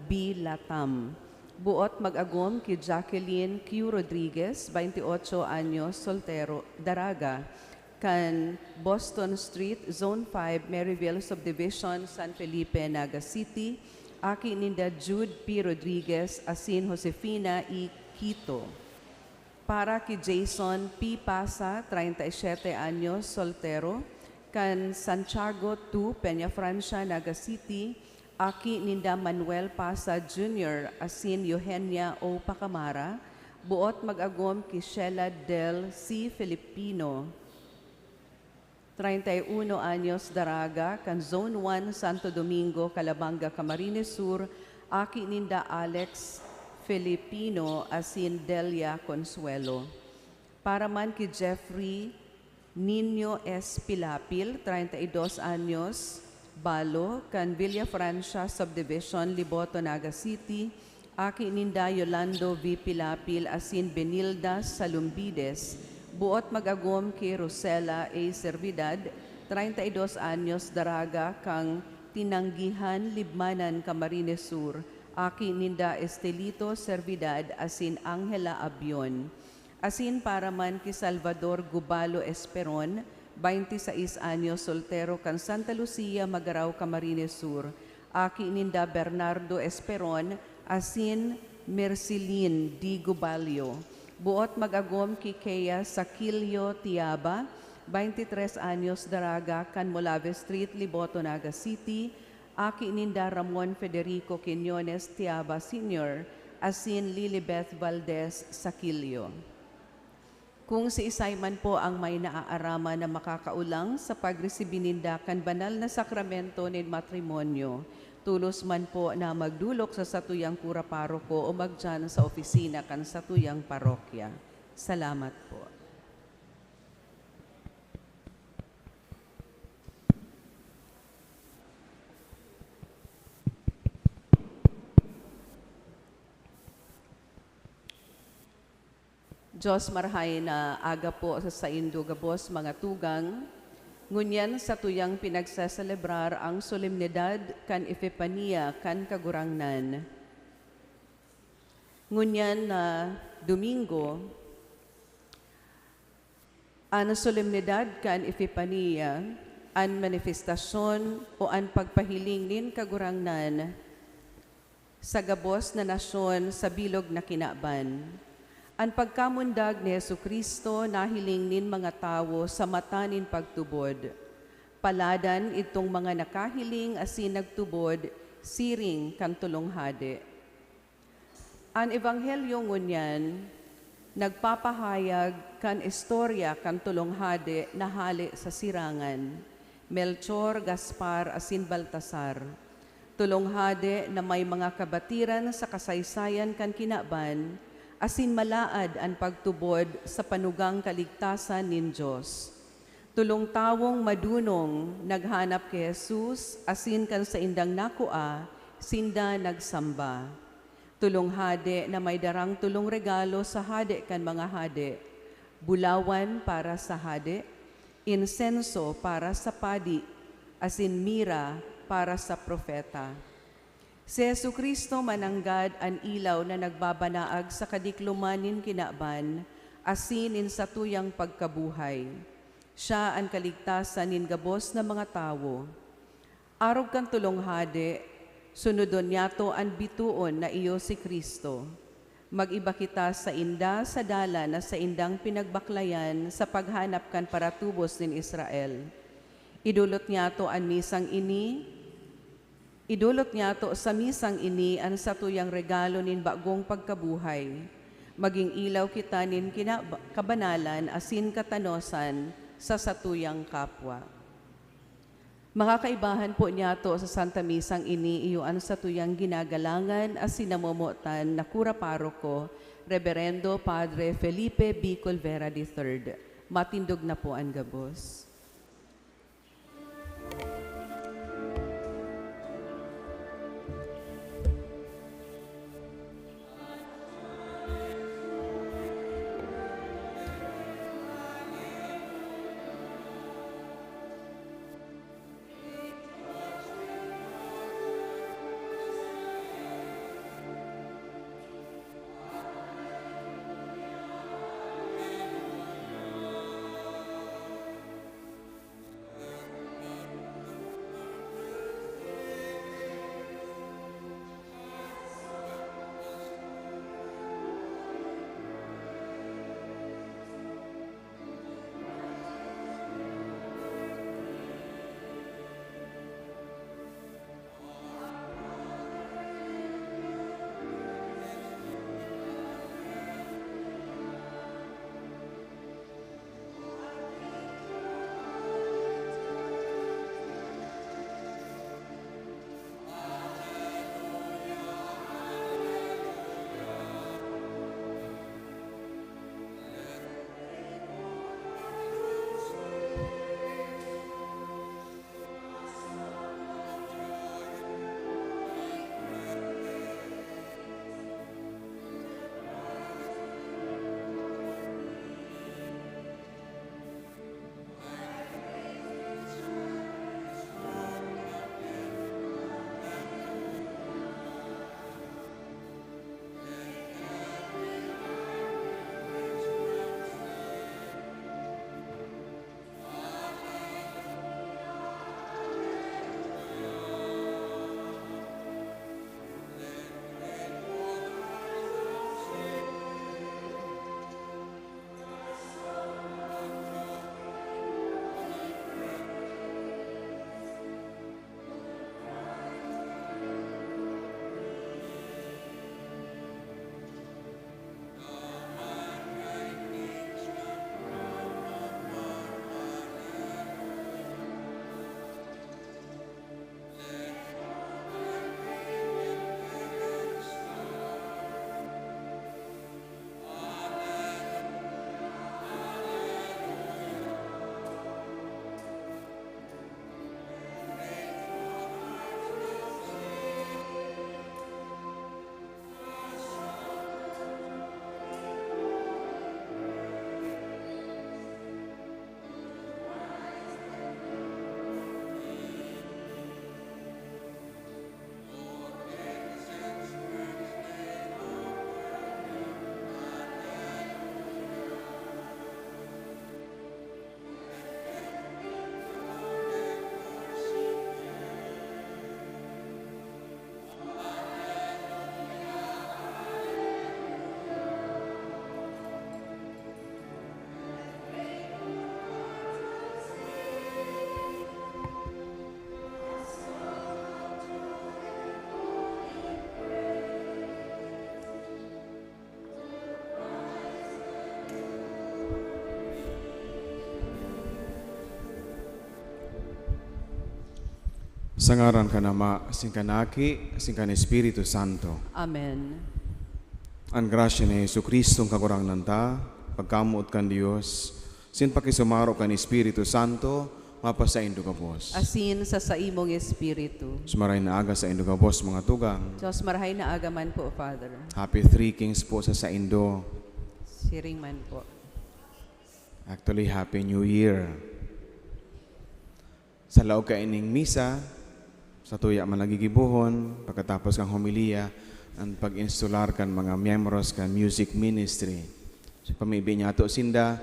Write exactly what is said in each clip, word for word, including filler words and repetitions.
B. Latam. Buot mag-agom ki Jacqueline Q. Rodriguez, twenty-ocho anyos, soltero, daraga, kan Boston Street, Zone five, Maryville Subdivision, San Felipe, Naga City, aki ninda Jude P. Rodriguez asin Josefina E. Quito. Para ki Jason P. Pasa, treinta y siete anyos, soltero, kan Santiago two, Peñafrancia, Naga City, aki ninda Manuel Pasa Junior asin Eugenia O. Pacamara, buot mag-agom ki Sheila Del C. Filipino, treinta y uno anyos, daraga, kan Zone one, Santo Domingo, Calabanga, Camarines Sur, aki ninda Alex Filipino asin Delia Consuelo. Para man ki Jeffrey Nino S. Pilapil, treinta y dos anyos, balo, kan Villa Francia Subdivision, Liboto, Naga City, aki ninda Yolando V. Pilapil asin Benilda Salumbides, buot mag-agom ki Rosela A. Servidad, treinta y dos anyos, daraga, kan Tinanggihan, Libmanan, Camarines Sur, aki ninda Estelito Servidad asin Angela Abion. Asin para man ki Salvador Gubalo Esperon, twenty seis anyos, soltero, kan Santa Lucia, Magarao, Camarines Sur, aki ninda Bernardo Esperon asin Merceline D. Gubalio. Buot mag-agom ki Kea Saquilio Tiaba, twenty tres anyos, daraga, kan Molave Street, Liboto, Naga City, aki ninda Ramon Federico Quiñones Tiaba Senior asin Lilibeth Valdez Saquilio. Kung siisay man po ang may naaaraman na makakaolang sa pagresibi ninda kan banal na sakramento nin matrimonyo, tolos man po na magdolok sa satuyang kura paroko o magdiyan sa opisina kan satuyang parokya. Salamat po. Diyos, marahay na aga po sa saindo gabos, mga tugang. Ngunyan satuyang pinagseselebrar ang solemnidad kan Epipania kan Kagurangnan. Ngunyan na Domingo, an solemnidad kan Epipania, an manifestasyon o an pagpahiling nin Kagurangnan sa gabos na nasyon sa bilog na kinaban. An pagkamundag ni Jesu-Cristo nahiling nin mga tawo sa mata nin pagtubod. Paladan idtong mga nakahiling asin nagtubod siring kan Tolong Hade. An Ebanghelyo ngunyan nagpapahayag kan istorya kan Tolong Hade na hale sa sirangan, Melchor, Gaspar, asin Baltasar. Tolong hade na may mga kabatiran sa kasaysayan kan kinaban, asin malaad an pagtubod sa panugang kaligtasan nin Dios. Tolong tawong madunong naghanap ki Jesus asin kan saindang nakua, sinda nagsamba. Tolong hade na may darang tolong regalo sa Hade kan mga hade, bulawan para sa hade, insenso para sa padi, asin mira para sa propeta. Si Jesu-Cristo mananggad an ilaw na nagbabanaag sa kadikloman nin kinaban asin nin satuyang pagkabuhay. Siya an kaligtasan nin gabos na mga tawo. Arog kan tolong hade, sunodon niyato an bitoon na iyo si Cristo. Mag-iba kita sainda sa dalan na saindang pinagbaklayan sa paghanap kan paratubos nin Israel. Idolot niyato an misang ini, idolot niyato sa misang ini an satuyang regalo nin bagong pagkabuhay. Maging ilaw kita nin kina-, kabanalan asin katanosan sa satuyang kapwa. Mga kaibahan po niyato, sa Santa Misang ini, iyo an satuyang ginagalangan asin namomotan na kura paroko, Reberendo Padre Felipe B. Colvera the third. Matindog na po an gabos. Sa ngaran kan Ama, asin kan Aki, asin kan Espiritu Santo. Amen. An grasya ni Jesu-Cristo, an Kagurangnan ta, pagkamoot kan Dios, asin pakisumaro kan Espiritu Santo, mapasaindo gabos. Asin sa saimong espiritu. Sa marahay na aga saindo gabos, mga tugang. Sa marahay na aga man po, Father. Happy Three Kings po sa saindo. Siring man po. Actually, Happy New Year. Sa laog kaining misa, satuya man nagigibohon, pagkatapos kan homilya, an pag-insular kan mga miyembros kan music ministry. So, pamibi niyato sinda,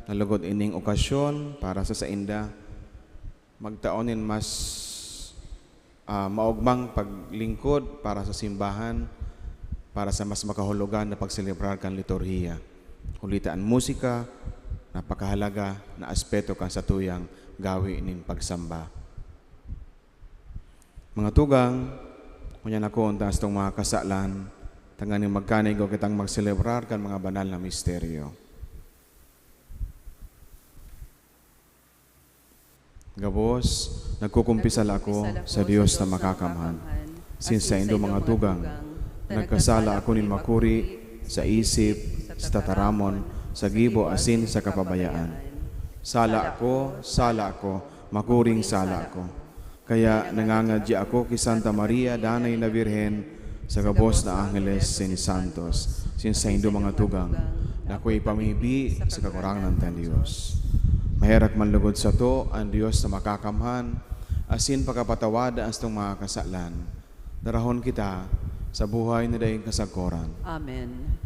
nalugod ining okasyon para sa sainda, magtao nin mas, ah, maogmang paglingkod para sa simbahan, para sa mas makahulugan na pagselebrar kan liturhiya. Huli ta an musika, napakahalaga na aspeto kan satuyang gawi nin pagsamba. Mga tugang, ngunyan ako, unta astong mga kasalan, tanganing magkanigo kitang magselebrar kan mga banal na misteryo. Gabos, nagkukumpisal ako sa Dios na makakamhan, asin saindo mga tugang, nagkasala ako nin makuri sa isip, sa tataramon, sa gibo, asin sa kapabayaan. Sala ako, sala ako, makuring sala ako. Kaya nangangadya ako ki Santa Maria, Danay na Birhen, sa gabos na angheles asin santos, asin saindo mga tugang, na akoy ipamibi sa Kagurangnan kan Dios. Maherak man lugod sato an Dios na makakamhan, asin pakapatawad an satong mga kasalan. Darahon kita sa buhay na daing kasagkoran. Amen.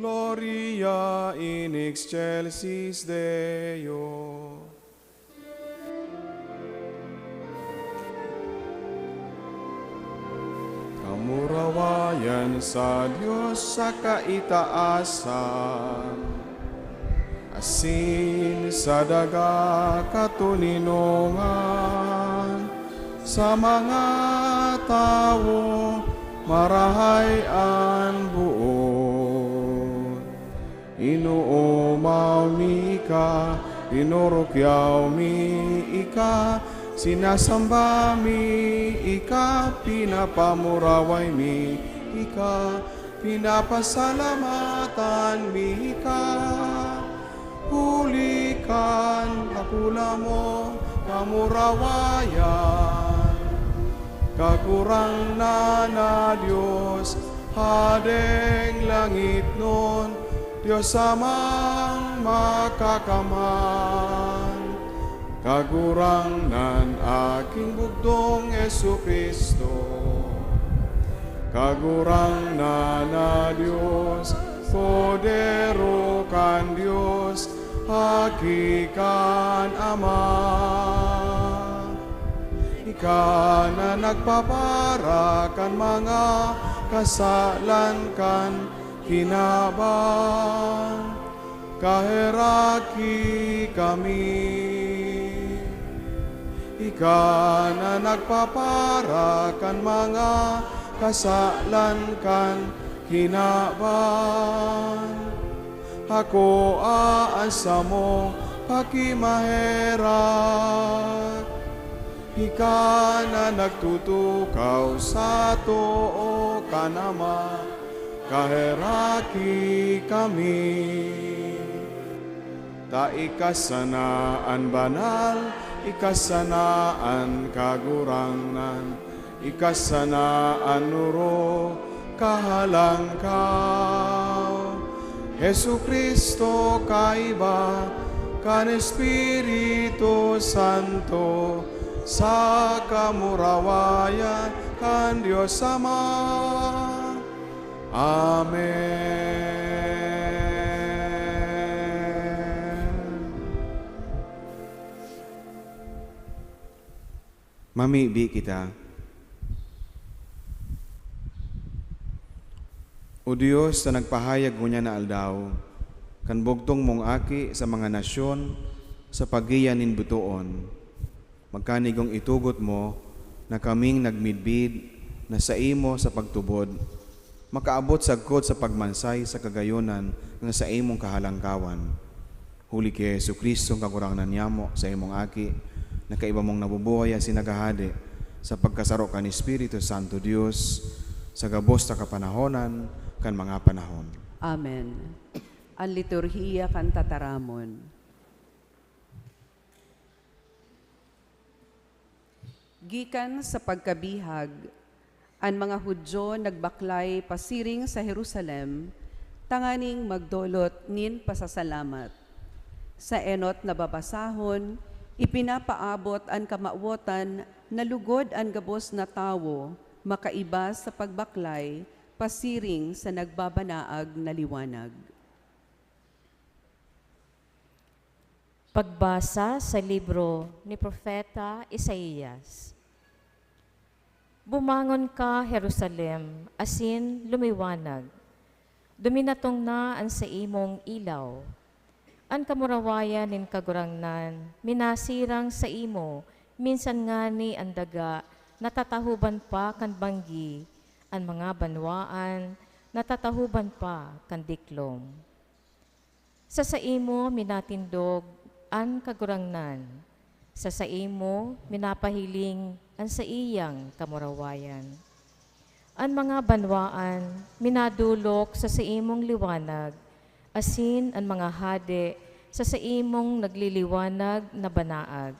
Gloria in excelsis Deo. Kamurawayan sa Dios sa kaitaasan, asin sa daga katoninongan, sa mga tawo marahay an boot. Inoomaw mi ika, tinurukyaw mi ika, sinasamba mi ika, pinapamuraway mi ika, pinapasalamatan mi ika. Huli kan dakula mong kamurawayan, Kagurangnan na Dios, Hadeng langitnon, Dios Amang makakamhan, Kagurangnan, aking bugdong Jesu-Cristo. Kagurangnan na Dios, Kordero kan Dios, Aki kan Ama. Ika na nagpapara kan mga kasalan kan kinaban, kaheraki kami. Ika na nagpapara kan mga kasalan kan kinaban, hakoa an samong Aki maherak, ika na nagtutukaw sa too kan Ama, kaheraki kami. Ta ika sana an banal, ika sana an kagurangnan, ika sana an nuro kahalangkaw. Jesu-Cristo, kaiba kan Espiritu Santo, sa kamurawayan kan Dios Ama. Amen. Mamibi kita. O Dios na nagpahayag ngunyan na aldaw, kan bugtong mong Aki sa mga nasyon sa pagiyan nin butoon, magkanigong itugot mo na kaming nagmidbid na saimo sa pagtubod, makaabot sagkod sa pagmansay sa kagayonan na saimong kahalangkawan. Huli ki Jesu-Cristo, an Kagurangnan niyamo, saimong Aki, na kaiba mong nabubuhay asin naghahade, sa pagkasaro kan Espiritu Santo Dios, sa gabos na kapanahonan kan mga panahon. Amen. An liturhiya kan tataramon. Gikan sa pagkabihag, an mga Judio nagbaklay pasiring sa Jerusalem tanganing magdolot nin pasasalamat. Sa enot na babasahon, ipinapaabot an kamawotan na lugod an gabos na tawo makaiba sa pagbaklay pasiring sa nagbabanaag na liwanag. Pagbasa sa libro ni Propeta Isaias. Bumangon ka, Jerusalem, asin lumiwanag. Duminatong na an saimong ilaw. An kamurawayan nin Kagurangnan minasirang saimo, minsan ngani an daga natatahoban pa kan banggi, an mga banwaan natatahoban pa kan diklom. Sa saimo minatindog an Kagurangnan, sa saimo minapahiling an saiyang kamurawayan. An mga banwaan minadolok sa saimong liwanag, asin an mga hade sa saimong nagliliwanag na banaag.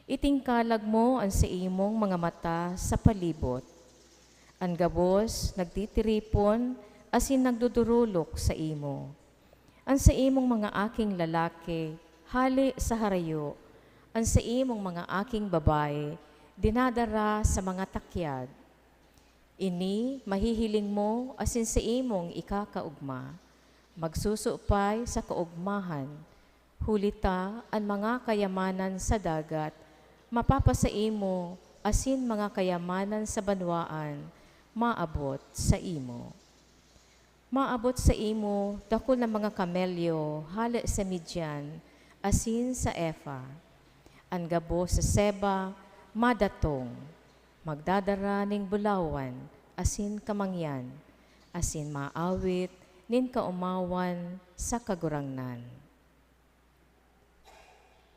Itingkalag mo an saimong mga mata sa palibot. An gabos nagtitiripon asin nagdodorolok saimo. An saimong mga aking lalaki hale sa harayo, an saimong mga aking babayi dinadara sa mga takyag. Ini mahihiling mo asin saimong ikakaogma, magsusupay sa kaogmahan, huli ta an mga kayamanan sa dagat mapapasaimo, asin mga kayamanan sa banwaan maabot saimo. Maabot saimo dakul na mga kamelyo hale sa Midian asin sa Efa. An gabos sa Seba madatong, magdadara nin bulawan asin kamangyan, asin maawit nin kaomawan sa Kagurangnan.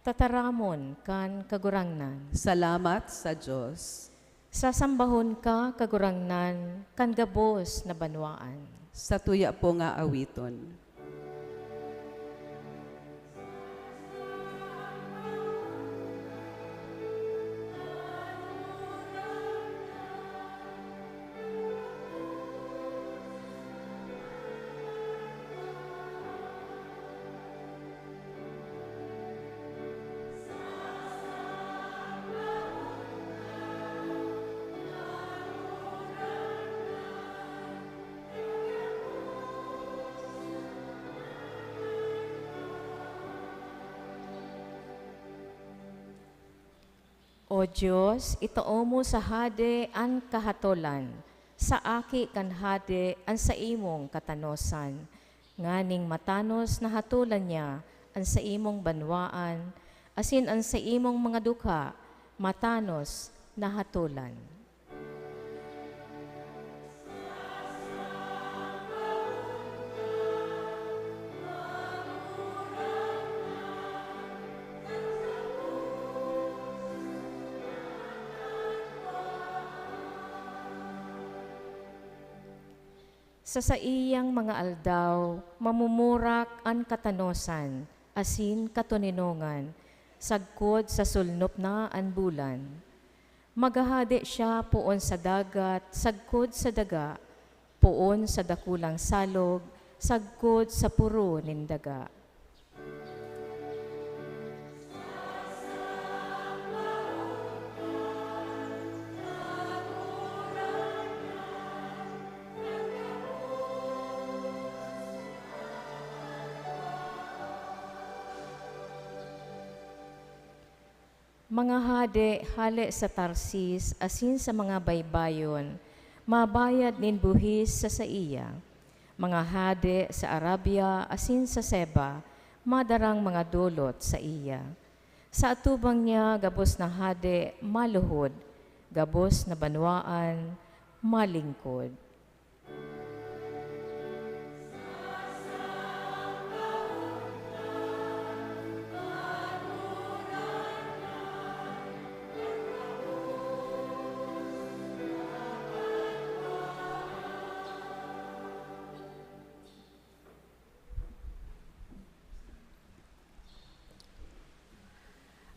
Tataramon kan Kagurangnan. Salamat sa Dios. Sasambahon ka, Kagurangnan, kan gabos na banwaan. Satuya pong aawiton. O Dios, itao mo sa hade an kahatolan, sa aki kan hade an saimong katanosan, nganing matanos na hatolan niya an saimong banwaan, asin an saimong mga dukha matanos na hatolan. Sa saiyang mga aldaw, mamumurak an katanosan asin katoninongan, sagkod sa sulnop na an bulan. Maghahade siya poon sa dagat, sagkod sa daga, poon sa dakulang salog, sagkod sa poro nin daga. Mga hade hale sa Tarsis asin sa mga baybayon, mabayad nin buhis sa saiya. Mga hade sa Arabia asin sa Seba, madarang mga dolot saiya. Sa atubang niya, gabos na hade maluhod, gabos na banwaan malingkod.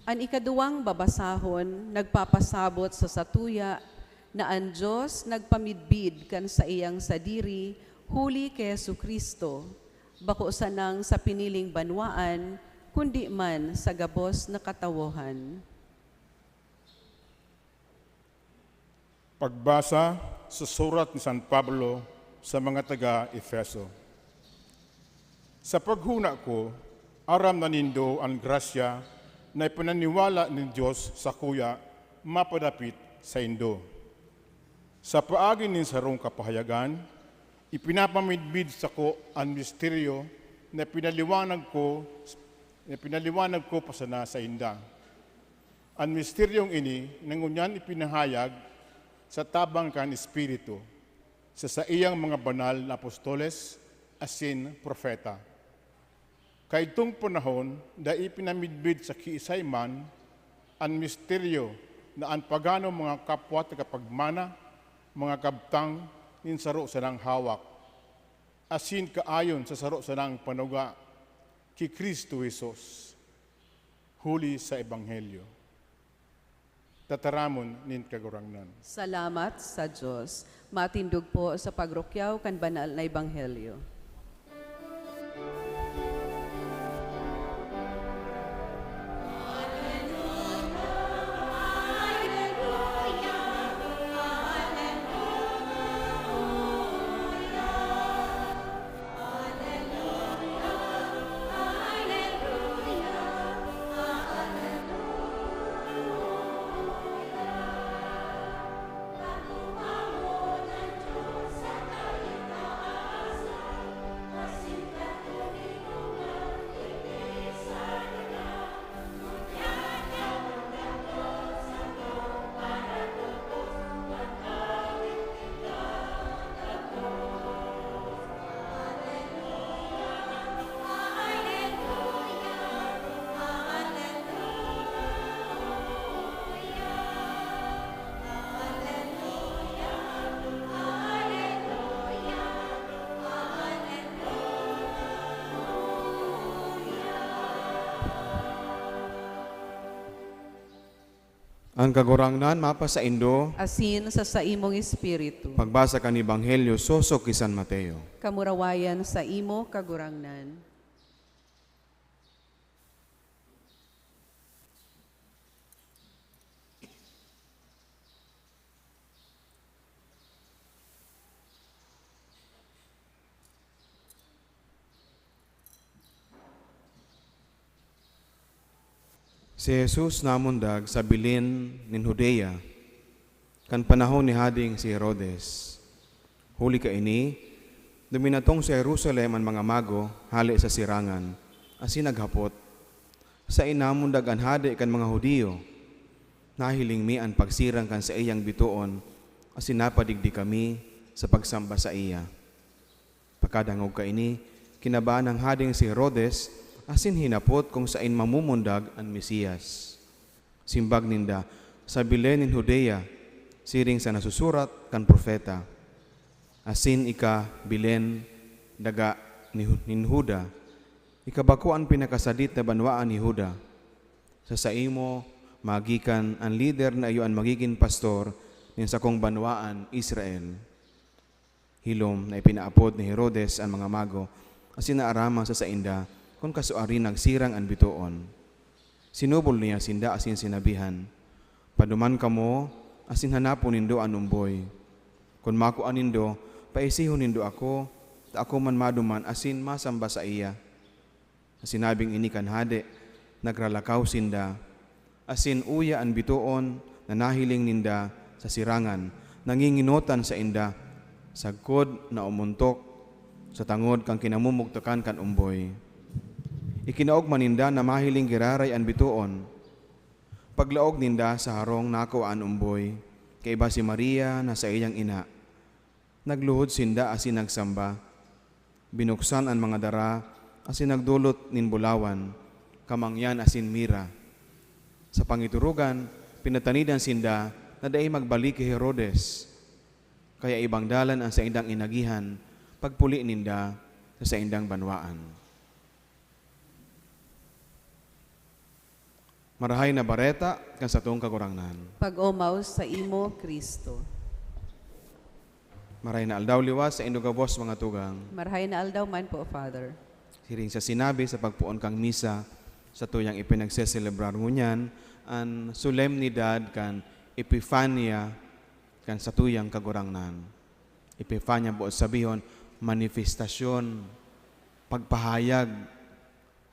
An ikaduwang babasahon nagpapasabot sa satuya na an Dios nagpamidbid kan saiyang sadiri huli ki Jesu-Cristo, bako sanang sa piniling banwaan, kundi man sa gabos na katawohan. Pagbasa sa surat ni San Pablo sa mga taga Efeso. Sa paghona ko, aram na nindo an grasya na ipinaniwala nin Dios sakuya mapadapit saindo. Sa paagi nin sarong kapahayagan, ipinapamidbid sako an misteryo na pinaliwanag ko, na pinaliwanag ko pa sana sainda. An misteryong ini na ngunyan ipinahayag sa tabang kan Espiritu sa saiyang mga banal na apostoles asin propeta. Kaidtong panahon, dai pinamidbid sa kiisay man an misteryo na an pagano mga kapwa tagapagmana, mga kabtang nin saro sanang hawak, asin kaayon sa saro sanang panuga ki Cristo Jesus, huli sa ebanghelyo. Tataramon nin Kagurangnan. Salamat sa Dios. Matindog po sa pagrukyaw kan banal na ebanghelyo. An Kagurangnan mapasaindo. Asin sa saimong espiritu. Pagbasa kan Ebanghelyo sosog ki San Mateo. Kamurawayan saimo, Kagurangnan. Si Jesus namundag sa Belen nin Judea, kan panahon ni Hading si Herodes. Huli kaini, duminatong sa Jerusalem an mga mago hale sa sirangan, asin naghapot, "Saen namundag an Hade kan mga Judio? Nahiling mi an pagsirang kan saiyang bitoon, asin napadigdi kami sa pagsamba saiya." Pakadangog kaini, kinabahan an hading si Herodes asin hinapot kun saen mamumundag an Mesias. Simbag ninda, "Sa Belen nin Judea, siring sa nasusurat kan propeta, Asin ika, Belen, daga ni Hu-, nin Juda, ika bako an pinakasadit na banwaan ni Juda. Sa saimo magikan an lider na iyo an magigin pastor nin sakong banwaan, Israel. Hilom na ipinaapod ni Herodes an mga mago asin naaraman sa sainda kun kasuarin nagsirang an bitoon. Sinubol niya sinda asin sinabihan, "Paduman kamo asin hanapon nindo an omboy. Kun makua nindo, paisihon nindo ako, ta ako man maduman asin masamba saiya." Sa sinabing ini kan hade, nagralakaw sinda, asin uya an bitoon na nahiling ninda sa sirangan, nanginginotan sainda, sagkod na umuntok sa tangod kan kinamumugtakan kan omboy. Ikinaogma ninda na mahiling giraray an bitoon. Paglaog ninda sa harong, nakua an omboy, kaiba si Maria na saiyang ina. Nagluhod sinda asin nagsamba. Binuksan an mga dara asin nagdolot nin bulawan, kamangyan asin mira. Sa pangiturugan, pinatanidan sinda na dai magbalik ki Herodes. Kaya ibang dalan an saindang inagihan pagpuli ninda sa saindang banwaan. Marahay na Bareta kan satong Kagurangnan. Pag-omaw saimo, Cristo. Marahay na aldaw liwat saindo gabos, mga tugang. Marahay na aldaw man po, Father. Siring sa sinabi, sa pagpoon kan misa, satuyang ipinagseselebrar ngunyan an solemnidad kan Epifania kan satuyang Kagurangnan. Epifania, boot sabihon, manifestasyon, pagpahayag,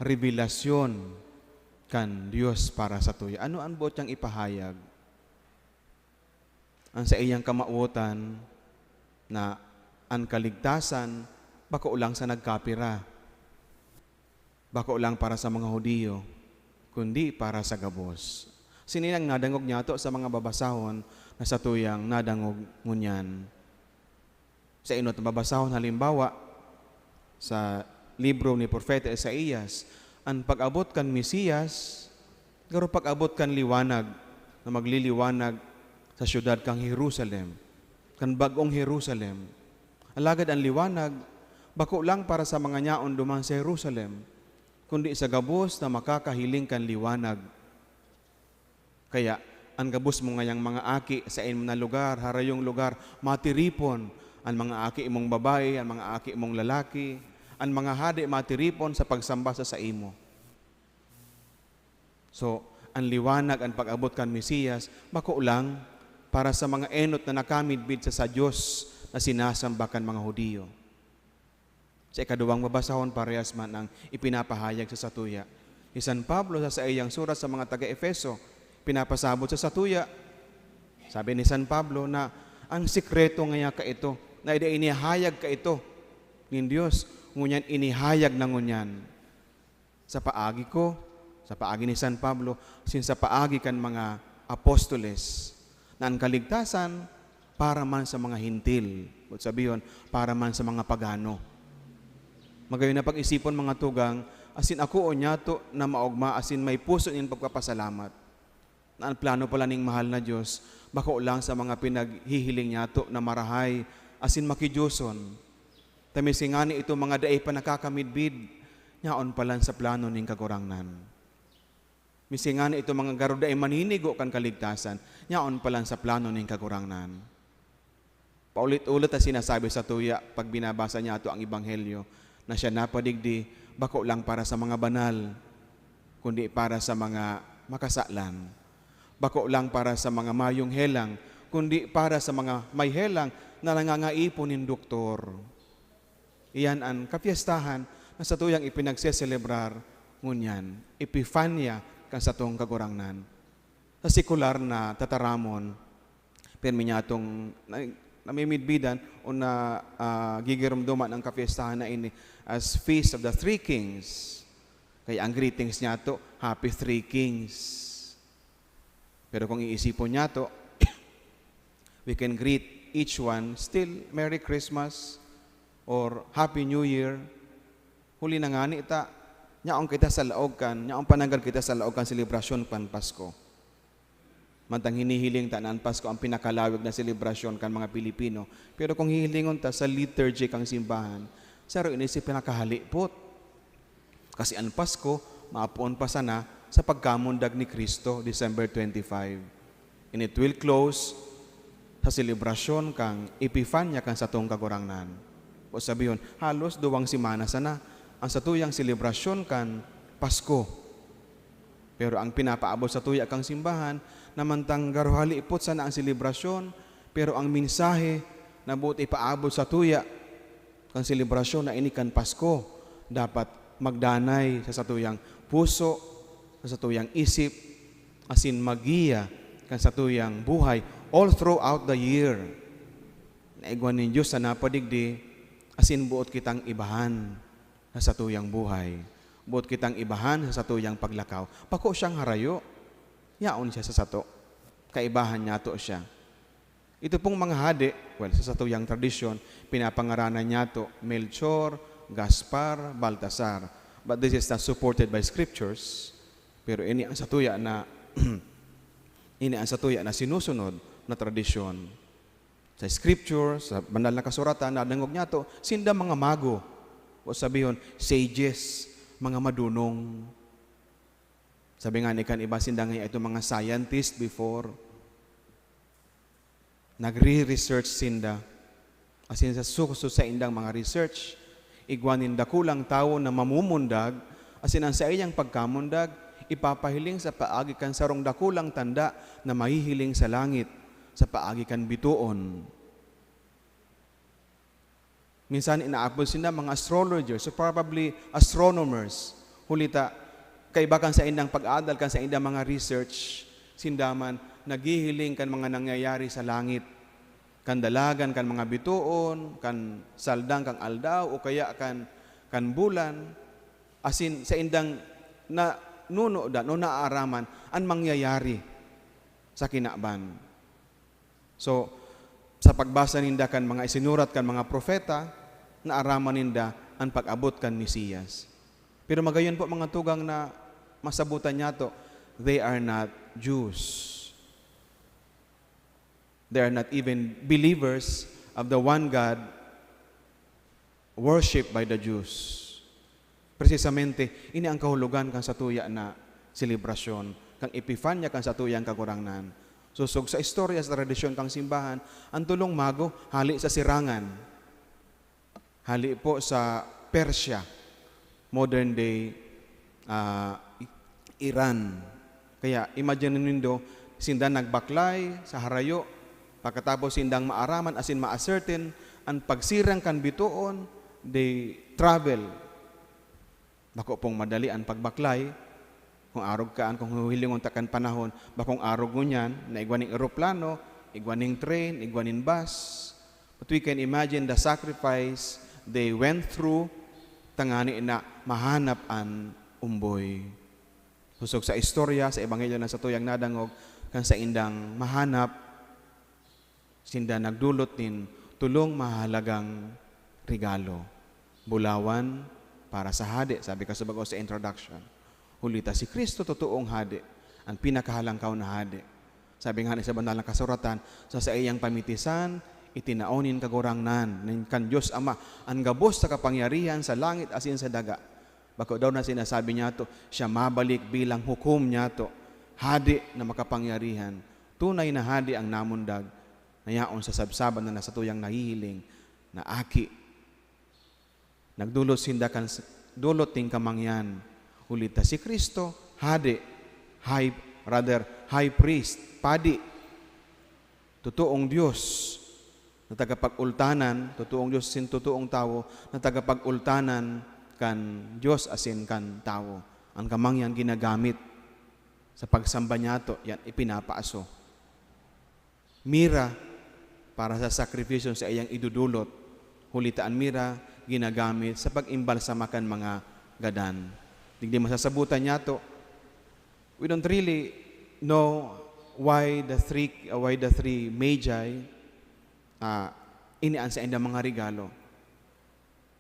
revelasyon kan Dios para satuya. Ano an boot niyang ipahayag? An saiyang kamawotan na an kaligtasan bako lang sa nagkapira, bako lang para sa mga Judio, kundi para sa gabos. Sining nadangog niyato sa mga babasahon na satuyang nadangog ngunyan. Sa enot na babasahon, halimbawa, sa libro ni Propeta Isaias, an pag-abot kan Mesiyas, garo pag-abot kan liwanag na magliliwanag sa syudad kan Jerusalem, kan bag-ong Jerusalem. Alagad an liwanag bako lang para sa mga nyaon duman sa Jerusalem, kundi sa gabos na makakahiling kan liwanag. Kaya, an gabos mo ngayang mga aki sa saimo na lugar, harayong lugar, matiripon. An mga aki mong babayi, an mga aki mong lalaki, an mga hade matiripon sa pagsamba sa saimo. So, an liwanag, an pag-abot kan Mesiyas, bako lang para sa mga enot na nakamidbid sa, sa Dios na sinasamba kan mga Judio. Sa ikaduwang babasahon, parehas man an ipinapahayag sa satuya ni San Pablo sa saiyang surat sa mga taga-Efeso. Pinapasabot sa satuya, sabi ni San Pablo, na an sikreto ngaya kaito, na dai inihayag kaito nin Dios, ngunyan inihayag na ngunyan sa paagi ko, sa paagi ni San Pablo, asin sa paagi kan mga apostoles, na an kaligtasan para man sa mga Hentil, o sabihon, para man sa mga pagano. Magayon na pag-isipon, mga tugang, asin akoon niyato na maogma asin may puso nin pagpapasalamat, na an plano pala ning mahal na Dios bako lang sa mga pinaghihiling niyato na marahay asin makidiyoson, ta miski ngani itong mga dai pa nakakamidbid, nyaon palan sa plano nin Kagurangnan. Miski ngani itong mga garo dai maninigo kan kaligtasan, nyaon palan sa plano nin Kagurangnan. Paulit-ulit na sinasabi sa tuya pag binabasa niyato ang Ebanghelyo, na siya napadigdi bako lang para sa mga banal, kundi para sa mga makasalan. Bako lang para sa mga mayong helang, kundi para sa mga may helang na nangangaipo nin doktor. Iyan an kapyestahan na satuyang ipinagseselebrar ngunyan, Epifania kan satong Kagurangnan. Sa sekular na tataramon, pirmi niyatong na-, namimidbidan o na, ah, gigiromdoman ang kapyestahan na ini as Feast of the Three Kings. Kaya ang greetings niyato, "Happy Three Kings." Pero kung iisipon niyato, we can greet each one still, "Merry Christmas" or "Happy New Year." Huli na ngani ta, nyaon kita sa laog kan, nyaon pa nanggad kita sa laog kan selebrasyon kan Pasko. Mantang hinihiling ta na an Pasko ang pinakalawig na selebrasyon kan mga Pilipino, pero kung hihilingon ta sa liturgy kan simbahan, saro ini sa pinakahalipot. Kasi an Pasko, maapon pa sana sa pagkamundag ni Cristo, December twenty-five. And it will close sa selebrasyon kan Epifania kan satong Kagurangnan. O sabihon, halos duwang semana sana ang satuyang selebrasyon kan Pasko. Pero ang pinapaabot satuya kan simbahan, na mantang garo halipot sana ang selebrasyon, pero ang mensahe na boot ipaabot satuya kan selebrasyon na ini kan Pasko, dapat magdanay sa satuyang puso, sa satuyang isip, asin maggiya kan satuyang buhay all throughout the year. Na igwa nin Dios sa napadigdi, asin boot kitang ibahan sa satuyang buhay. Boot kitang ibahan sa satuyang paglakaw. Bako siyang harayo. Yaon siya sa sato. Kaibahan niyato siya. Ito pong mga hade, well, sa satuyang tradisyon, pinapangaranan niyato Melchor, Gaspar, Baltasar. But this is not supported by scriptures. Pero ini ang satuya na ini ang satuya na sinusunod na tradisyon. Sa scripture, sa banal na kasuratan, nadangog niyato, sinda mga mago. O sabihon, sages, mga madunong. Sabi nga ni kan iba, sinda nga itong mga scientist before. Nagre-research sinda. Asin sa suso sa indang mga research, igwa nin dakulang tawo na mamumundag, asin ang saiyang pagkamundag, ipapahiling sa paagi kan sarong dakulang tanda na mahihiling sa langit, sa paagi kan bitoon. Minsan inaapod sinda mga astrologers, so probably astronomers. Huli ta, kaiba kan saindang pag-adal, kan saindang mga research, sinda man naghihiling kan mga nangyayari sa langit, kan dalagan kan mga bitoon, kan saldan kan aldaw, o kaya kan, kan bulan, asin saindang nanunudan o naaaraman an mangyayari sa kinaban. So, sa pagbasa ninda kan mga isinurat kan mga propeta, naaraman ninda an pag-abot kan Mesiyas. Pero magayon po, mga tugang, na masabutan niyato, they are not Jews. They are not even believers of the one God worshipped by the Jews. Precisamente, ini ang kahulogan kan satuya na selebrasyon, kan Epifania kan satuyang Kagurangnan. Sosog sa istorya, sa tradisyon kan simbahan, ang tolong mago hale sa sirangan. Hale po sa Persia, modern day, ah, Iran. Kaya, imagine nindo, sinda nagbaklay sa harayo, pagkatapos sindang maaraman asin ma-ascertain an pagsirang kan bitoon, they travel. Bako pong madali an pagbaklay. Kung arog ka, an, kung hihilingon ta kan panahon, bakong arog ngunyan, na igwa ning eroplano, igwa ning train, igwa nin bus. But we can imagine the sacrifice they went through, tangani na mahanap an umboy. Sosog sa istorya, sa ebanghelyo na satuyang nadangog, kan saindang mahanap, sinda nagdolot nin tolong mahahalagang regalo. Bulawan para sa hade, sabi kasubago sa introduction. Huli ta si Cristo totoong hade, an pinakahalangkaw na hade. Sabi nga ni sa Banal na Kasuratan, sa saiyang pamitisan, itinao nin Kagurangnan, nin kan Dios Ama, an gabos na kapangyarihan sa langit asin sa daga. Bako daw na sinasabi niyato, siya mabalik bilang hukom niyato, hade na makapangyarihan. Tunay na hade ang namundag, na yaon sa sabsaban na satuyang nahihiling na aki. Nagdolot sinda kan s-, dolot nin kamangyan. Huli ta si Cristo, hade, high, rather, high priest, padi. Totoong Dios na tagapag-ultanan, totoong Dios asin totoong tawo na tagapag-ultanan kan Dios asin kan tawo. Ang kamangyan ginagamit sa pagsamba niyato, yan, ipinapaaso. Mira para sa sakripisyo sa iyang idudulot, huli ta an mira ginagamit sa pag-imbalsama kan mga gadan. Digdi masasabutan niyato, we don't really know why the three, uh, why the three magi, ah, ini an saindang mga regalo.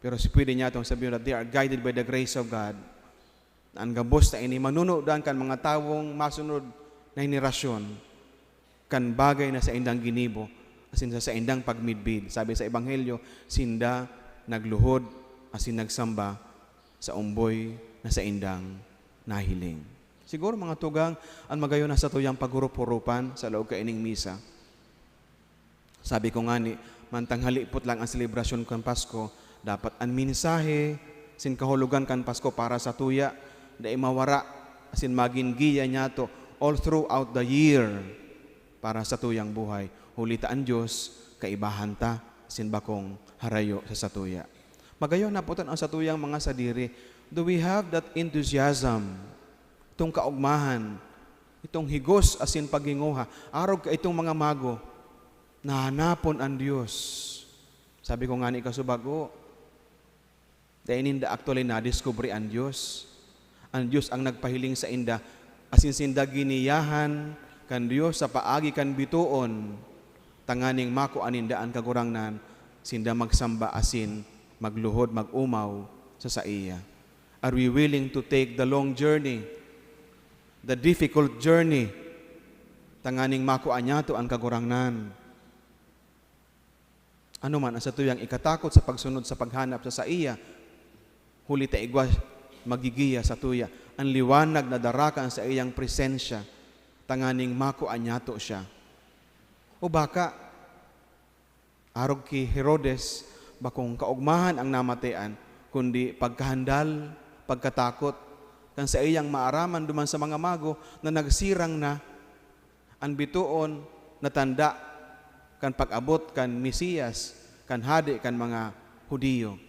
Pero si pwede niya itong sabihin that they are guided by the grace of God. An gabos na ini manunudan kan mga tawong masunod na henerasyon. kan bagay na saindang ginibo asin sa saindang pagmidbid. Sabi sa Ebanghelyo, sinda nagluhod asin nagsamba sa omboy na saindang nahiling. Siguro, mga tugang, an magayon na satuyang paghurup-hurupan sa laog kaining misa. Sabi ko ngani, mantang halipot lang an selebrasyon kan Pasko, dapat an mensahe sin kahulogan kan Pasko para satuya dai mawara asin magin giya niyato all throughout the year para satuyang buhay. Huli ta an Dios kaibahan ta asin bakong harayo sa satuya. Magayon na putan ang satuyang mga sadiri. Do we have that enthusiasm, itong kaogmahan, itong higos asin paghinguha, arog kaitong mga mago, nahanapon an Dios? Sabi ko ngani kasubago, dai ninda actually nadiskubre an Dios. An Dios ang nagpahiling sainda, asin sinda giniyahan kan Dios sa paagi kan bitoon, tanganing makua ninda an Kagurangnan, sinda magsamba asin magluhod, mag-omaw sa saiya. Are we willing to take the long journey, the difficult journey, tanganing makua niyato an Kagurangnan? Ano man an satuyang ikatakot sa pagsunod sa paghanap sa saiya, huli ta igwa magigiya satuya an liwanag na dara kan saiyang presensya, tanganing makua niyato siya. O baka, arog ki Herodes, bakong kaogmahan ang namatian, kundi pagkahandal, pagkatakot kan saiyang maaraman duman sa mga mago na nagsirang na an bitoon na tanda kan pag-abot kan Mesiyas, kan Hade kan mga Judio.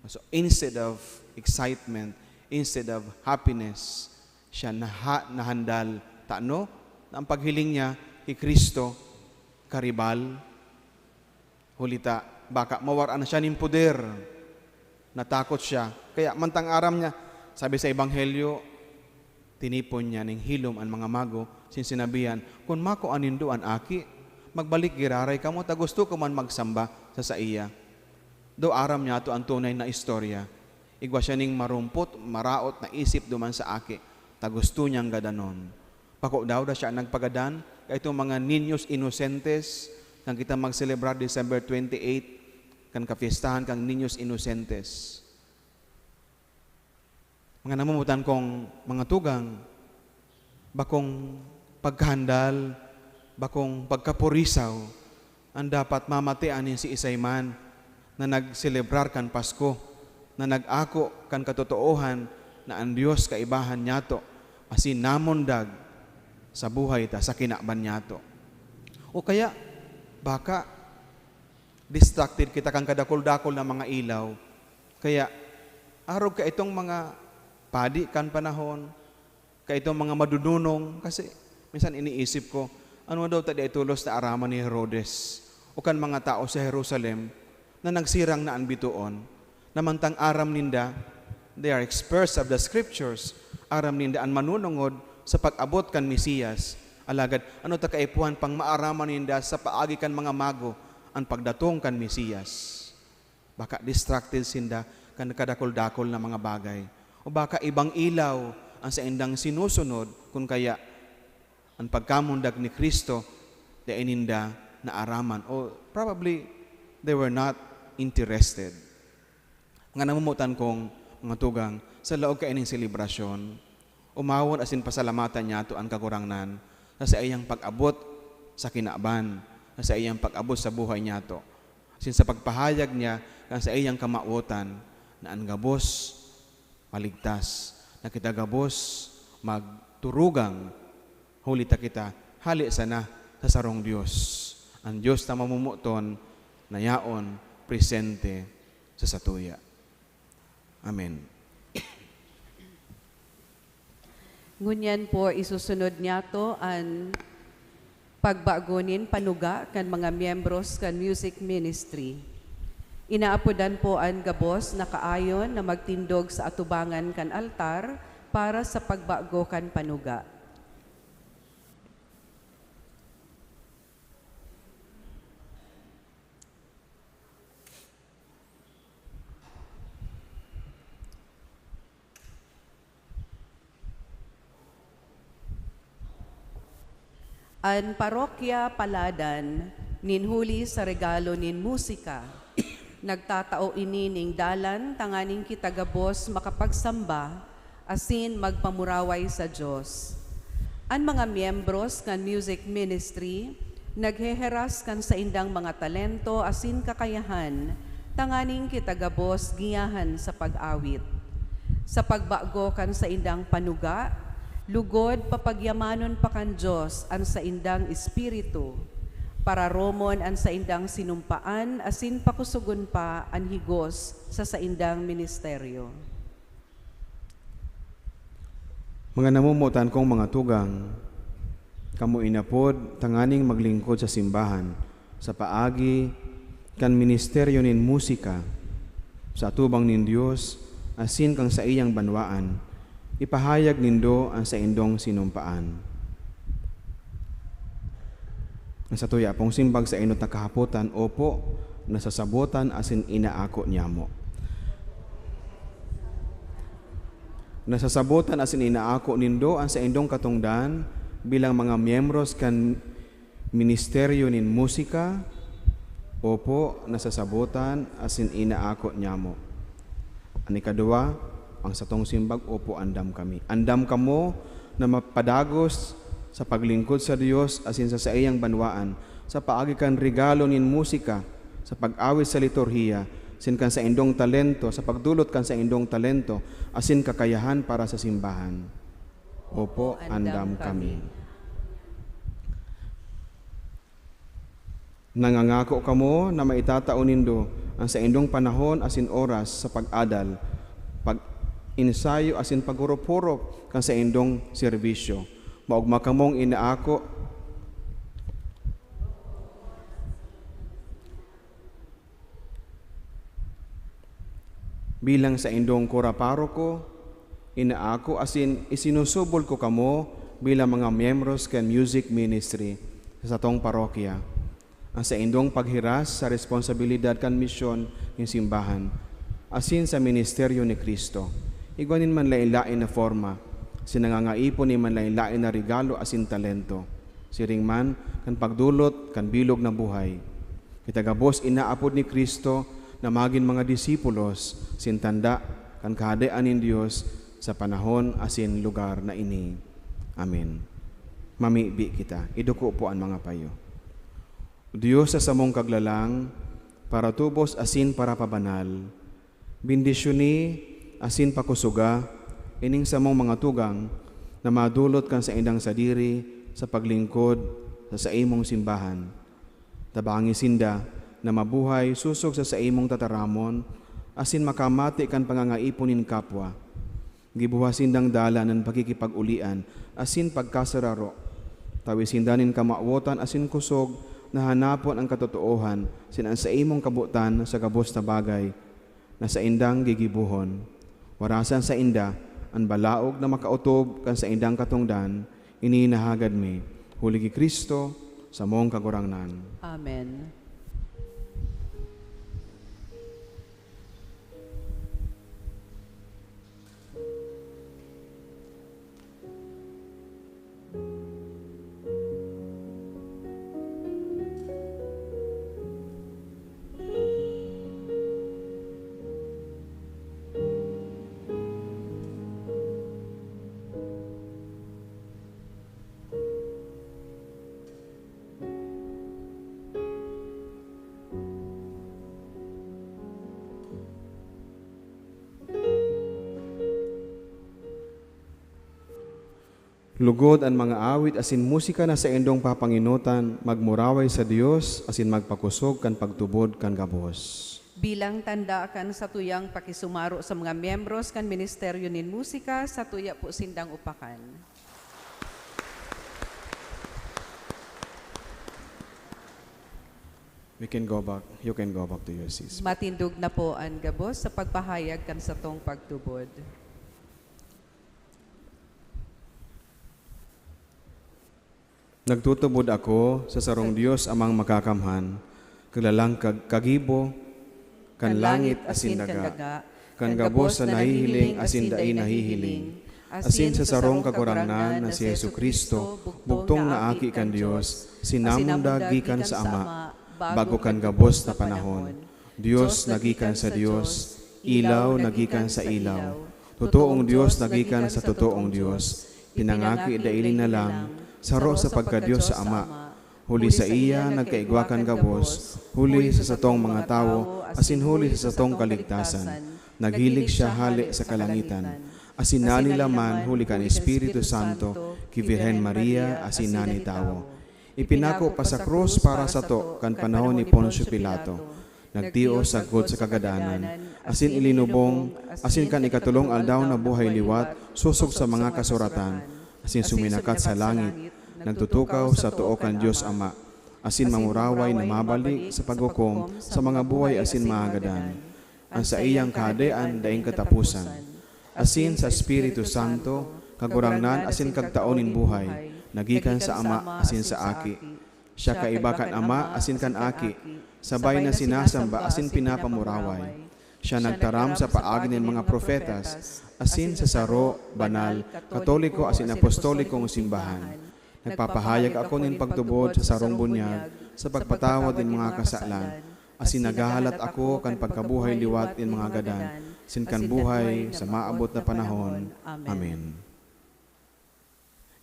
So, instead of excitement, instead of happiness, siya naha-, nahandal. Tano na ang paghiling niya ki Cristo, karibal, huli ta baka mawaran na siya nin poder. Natakot siya. Kaya mantang aram niya, sabi sa Ebanghelyo, tinipon niya ning hilom an mga mago, sin sinabihan, "Kun makua nindo an Aki, magbalik giraray kamo ta gusto ko man magsamba sa saiya." Daw aram niyato an tunay na istorya. Igwa siya ning marumpot, maraot na isip duman sa Aki, ta gusto niyang gadanon. Bako daw daa siya nagpagadan kaitong mga Niños Inocentes, kan kita magselebrar December twenty-eight, kan kapyestahan kan Niños Inocentes. Mga namomotan kong mga tugang, bakong pagkahandal, bakong pagkapurisaw, an dapat mamatian nin siisay man na nagselebrar kan Pasko, na nag-ako kan katotoohan na an Dios kaibahan niyato asin namundag sa buhay ta sa kinaban niyato. O kaya, baka distracted kita kan kadakul-dakul na mga ilaw. Kaya, arog kaitong mga padi kan panahon, kaitong mga madununong, kasi minsan iniisip ko, ano daw ta dai tolos naaraman ni Herodes o kan mga tao sa Jerusalem na nagsirang na an bitoon, na mantang aram ninda, they are experts of the scriptures, aram ninda an manunungod sa pag-abot kan Mesiyas. Alagad ano ta kaipuhan pang maaraman ninda sa paagi kan mga mago an pagdatong kan Mesiyas? Baka distracted sinda kan kadakul-dakul na mga bagay. O baka ibang ilaw an saindang sinusunod, kun kaya an pagkamundag ni Cristo dai ninda naaraman. O probably, they were not interested. Mga namomotan kong mga tugang, sa laog kaining selebrasyon, omawon asin pasalamatan niyato an Kagurangnan sa saiyang pag-abot sa kinaban, sa saiyang pag-abot sa buhay niyato, asin sa pagpahayag niya kan saiyang kamawotan na an gabos maligtas, na kita gabos magturugang, huli ta kita hale sana sa sarong Dios. An Dios na mamomoton na yaon presente sa satuya. Amen. Ngunyan po, isusunod niyato an pagbago nin panuga kan mga miyembros kan music ministry. Inaapodan po an gabos na kaayon na magtindog sa atubangan kan altar para sa pagbago kan panuga. An Parokya Paladan, nin huli sa regalo nin musika, nagtatao ini nin dalan tanganing kita gabos makapagsamba asin magpamuraway sa Dios. An mga miyembros kan music ministry nagheheras kan saindang mga talento asin kakayahan tanganing kita gabos giyahan sa pag-awit. Sa pagbago kan saindang panuga, lugod papagyamanon pa kan Dios an saindang espiritu, pararomon an saindang sinumpaan asin pakusogon pa an higos sa saindang ministeryo. Mga namomotan kong mga tugang, kamo inapod tanganing maglingkod sa simbahan sa paagi kan ministeryo nin musika sa atubang nin Dios asin kan saiyang banwaan, ipahayag nindo an saindong sinumpaan. An satuya pong simbag sa enot na kahapotan, opo, nasasabotan asin inaako niyamo. Nasasabotan asin inaako nindo an saindong katongdan bilang mga miyembros kan ministeryo nin musika? Opo, nasasabotan asin inaako niyamo. An ikaduwa, ang satong simbag, opo, andam kami. Andam kamo na mapadagos sa paglingkod sa Dios asin sa saiyang banwaan, sa paagi kan regalo nin musika, sa pag-awit sa liturhiya, asin kan saindong talento, sa pagdolot kan saindong talento asin kakayahan para sa simbahan. Opo, andam kami. Nangangako kamo na maitatao nindo an saindong panahon asin oras sa pag-adal, pag-ensayo asin paghurup-hurup kan saindong serbisyo. Maogma kamong inaako bilang saindong kura paroko, inaako asin isinusubol ko kamo bilang mga miyembros kan music ministry sa satong parokya. An saindong paghiras sa responsabilidad kan misyon nin simbahan asin sa ministeryo ni Cristo, igwa nin manlaen-laen na forma, asin nangangaipo nin manlaen-laen na regalo asin talento. Siring man kan pagdolot kan bilog na buhay. Kita gabos inaapod ni Cristo na magin mga disipulos asin tanda kan Kahadean nin Dios sa panahon asin lugar na ini. Amen. Mamibi kita. Iduko po an mga payo. Dios sa samong kaglalang, paratubos asin parapabanal, bendisyoni asin pakusoga ining samong mga tugang na madolot kan saindang sadiri sa paglingkod sa saimong simbahan. Tabangi sinda na mabuhay sosog sa saimong tataramon asin makamati kan pangangaipo nin kapwa. Gibuha sindang dalan an pakikipag-olian asin pagkasararo. Tawi sinda nin kamawotan asin kosog na hanapon an katotoohan asin an saimong kabotan sa gabos na bagay na saindang gigibohon. Warasan sainda an balaog na makaotob kan saindang katongdan, ini nahagad mi, huli ki Cristo, samong Kagurangnan. Amen. Lugod an mga awit asin musika na saindong papangenotan, magmuraway sa Dios asin magpakosog kan pagtubod kan gabos. Bilang tanda kan satuyang pakisumaro sa mga miyembros kan Ministeryo nin Musika, satuya po sindang upakan. We can go back. You can go back to your seats. Matindog na po an gabos sa pagpahayag kan satong pagtubod. Nagtutubod ako sa sarong Dios, Amang Makakamhan, kaglalang kag-, kagibo kan langit asin daga, kan gabos na nahihiling asin dai nahihiling, asin sa sarong Kagurangnan na si Jesu-Cristo, bugtong na Aki kan Dios, sinamunda gikan sa Ama, bago kan gabos na panahon. Dios na gikan sa Dios, ilaw na gikan sa ilaw, totoong Dios na gikan sa totoong Dios, pinangaki daili na lang, saro sa pagka-Dios sa Ama. Huli saiya nagkaigwa kan gabos, huli sa satong mga tawo, asin huli sa satong kaligtasan. Naghilig siya hale sa kalangitan, asin nani laman huli kan Espiritu Santo ki Birhen Maria asin nani tawo. Ipinako pa sa krus para sato kan panahon ni Poncio Pilato. Nagtios sagkod sa kagadanan, asin ilinubong, asin kan ikatolong aldaw nabuhay liwat sosog sa mga kasuratan, asin suminakat sa langit, nagtutukaw sa too kan Dios Ama, asin mamuraway na mabalik sa paghukom sa mga buhay asin mga gadan. An saiyang Kahadean daing kataposan. Asin sa Espiritu Santo, Kagurangnan asin Kagtao nin buhay, na gikan sa Ama asin sa Aki. Siya kaiba kan Ama asin kan Aki, sabay na sinasamba asin pinapamuraway. Siya nagtaram sa paagi nin mga propetas, asin sa saro, banal, katoliko asin apostolikong simbahan. Nagpapahayag ako nin pagtubod sa sarong bunyag sa pagpatawad nin mga kasalan, asin naghahalat ako kan pagkabuhay liwat nin mga gadan, asin kan buhay sa maabot na panahon. Amen.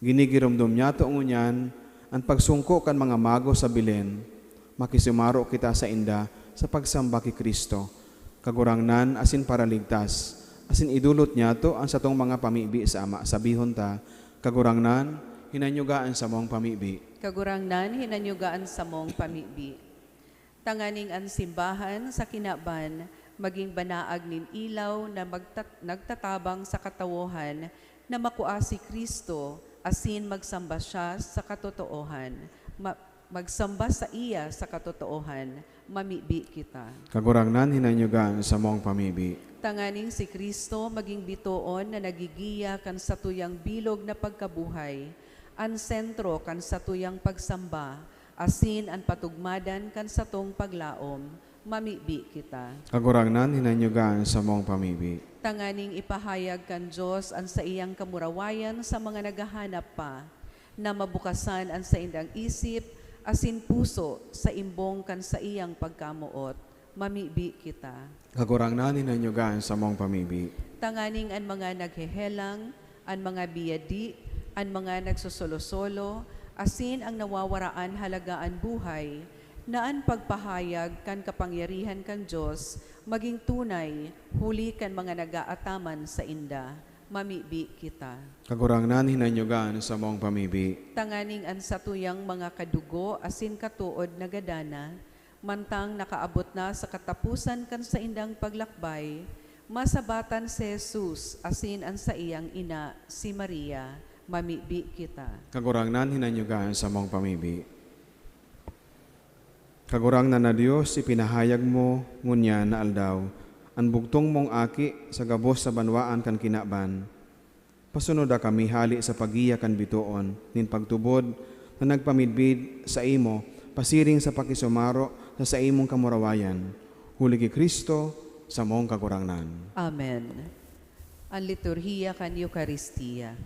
Ginigiromdom niyato ngunyan an pagsungko kan mga mago sa Belen. Makisumaro kita sainda sa pagsamba ki Cristo, Kagurangnan asin Paraligtas, asin idolot niyato an satong mga pamibi sa Ama. Sabihon ta, "Kagurangnan, hinanyuga an samong pamibi." Kagurangnan, hinanyuga an samong pamibi. Tanganing an simbahan sa kinaban magin banaag nin ilaw na magtat-, nagtatabang sa katawohan na makua si Cristo, asin magsamba siya sa katotoohan. Ma-, magsamba saiya sa katotoohan, mamibi kita. Kagurangnan, hinanyuga an samong pamibi. Tanganing si Cristo magin bitoon na nagigiya kan satuyang bilog na pagkabuhay, an sentro kan satuyang pagsamba, asin an patugmadan kan satong paglaom, mamibi kita. Kagurangnan, hinanyuga an samong pamibi. Tanganing ipahayag kan Dios an saiyang kamurawayan sa mga naghahanap pa, na mabukasan an saindang isip asin puso sa imbong kan saiyang pagkamoot, mamibi kita. Kagurangnan, hinanyuga an samong pamibi. Tanganing an mga naghehelang, an mga biyadi, an mga nagsosolosolo, asin ang nawawaraan halaga an buhay, na an pagpahayag kan kapangyarihan kan Dios magin tunay huli kan mga nag-aataman sainda, mamibi kita. Kagurangnan, hinanyuga an samong pamibi. Tanganing an satuyang mga kadugo asin katood nagadana, mantang nakaabot na sa kataposan kan saindang paglakbay, masabatan si Jesus asin an saiyang ina, si Maria, mamibi kita. Kagurangnan, hinanyuga an samong pamibi. Kagurangnan na Dios, ipinahayag mo ngunyan na aldaw an bugtong mong Aki sa gabos sa banwaan kan kinaban. Pasunoda kami hale sa paggiya kan bitoon nin pagtubod na nagpamidbid saimo pasiring sa pakisumaro sa saimong kamurawayan. Huli ki Cristo, samong Kagurangnan. Amen. An liturhiya kan Eukaristia.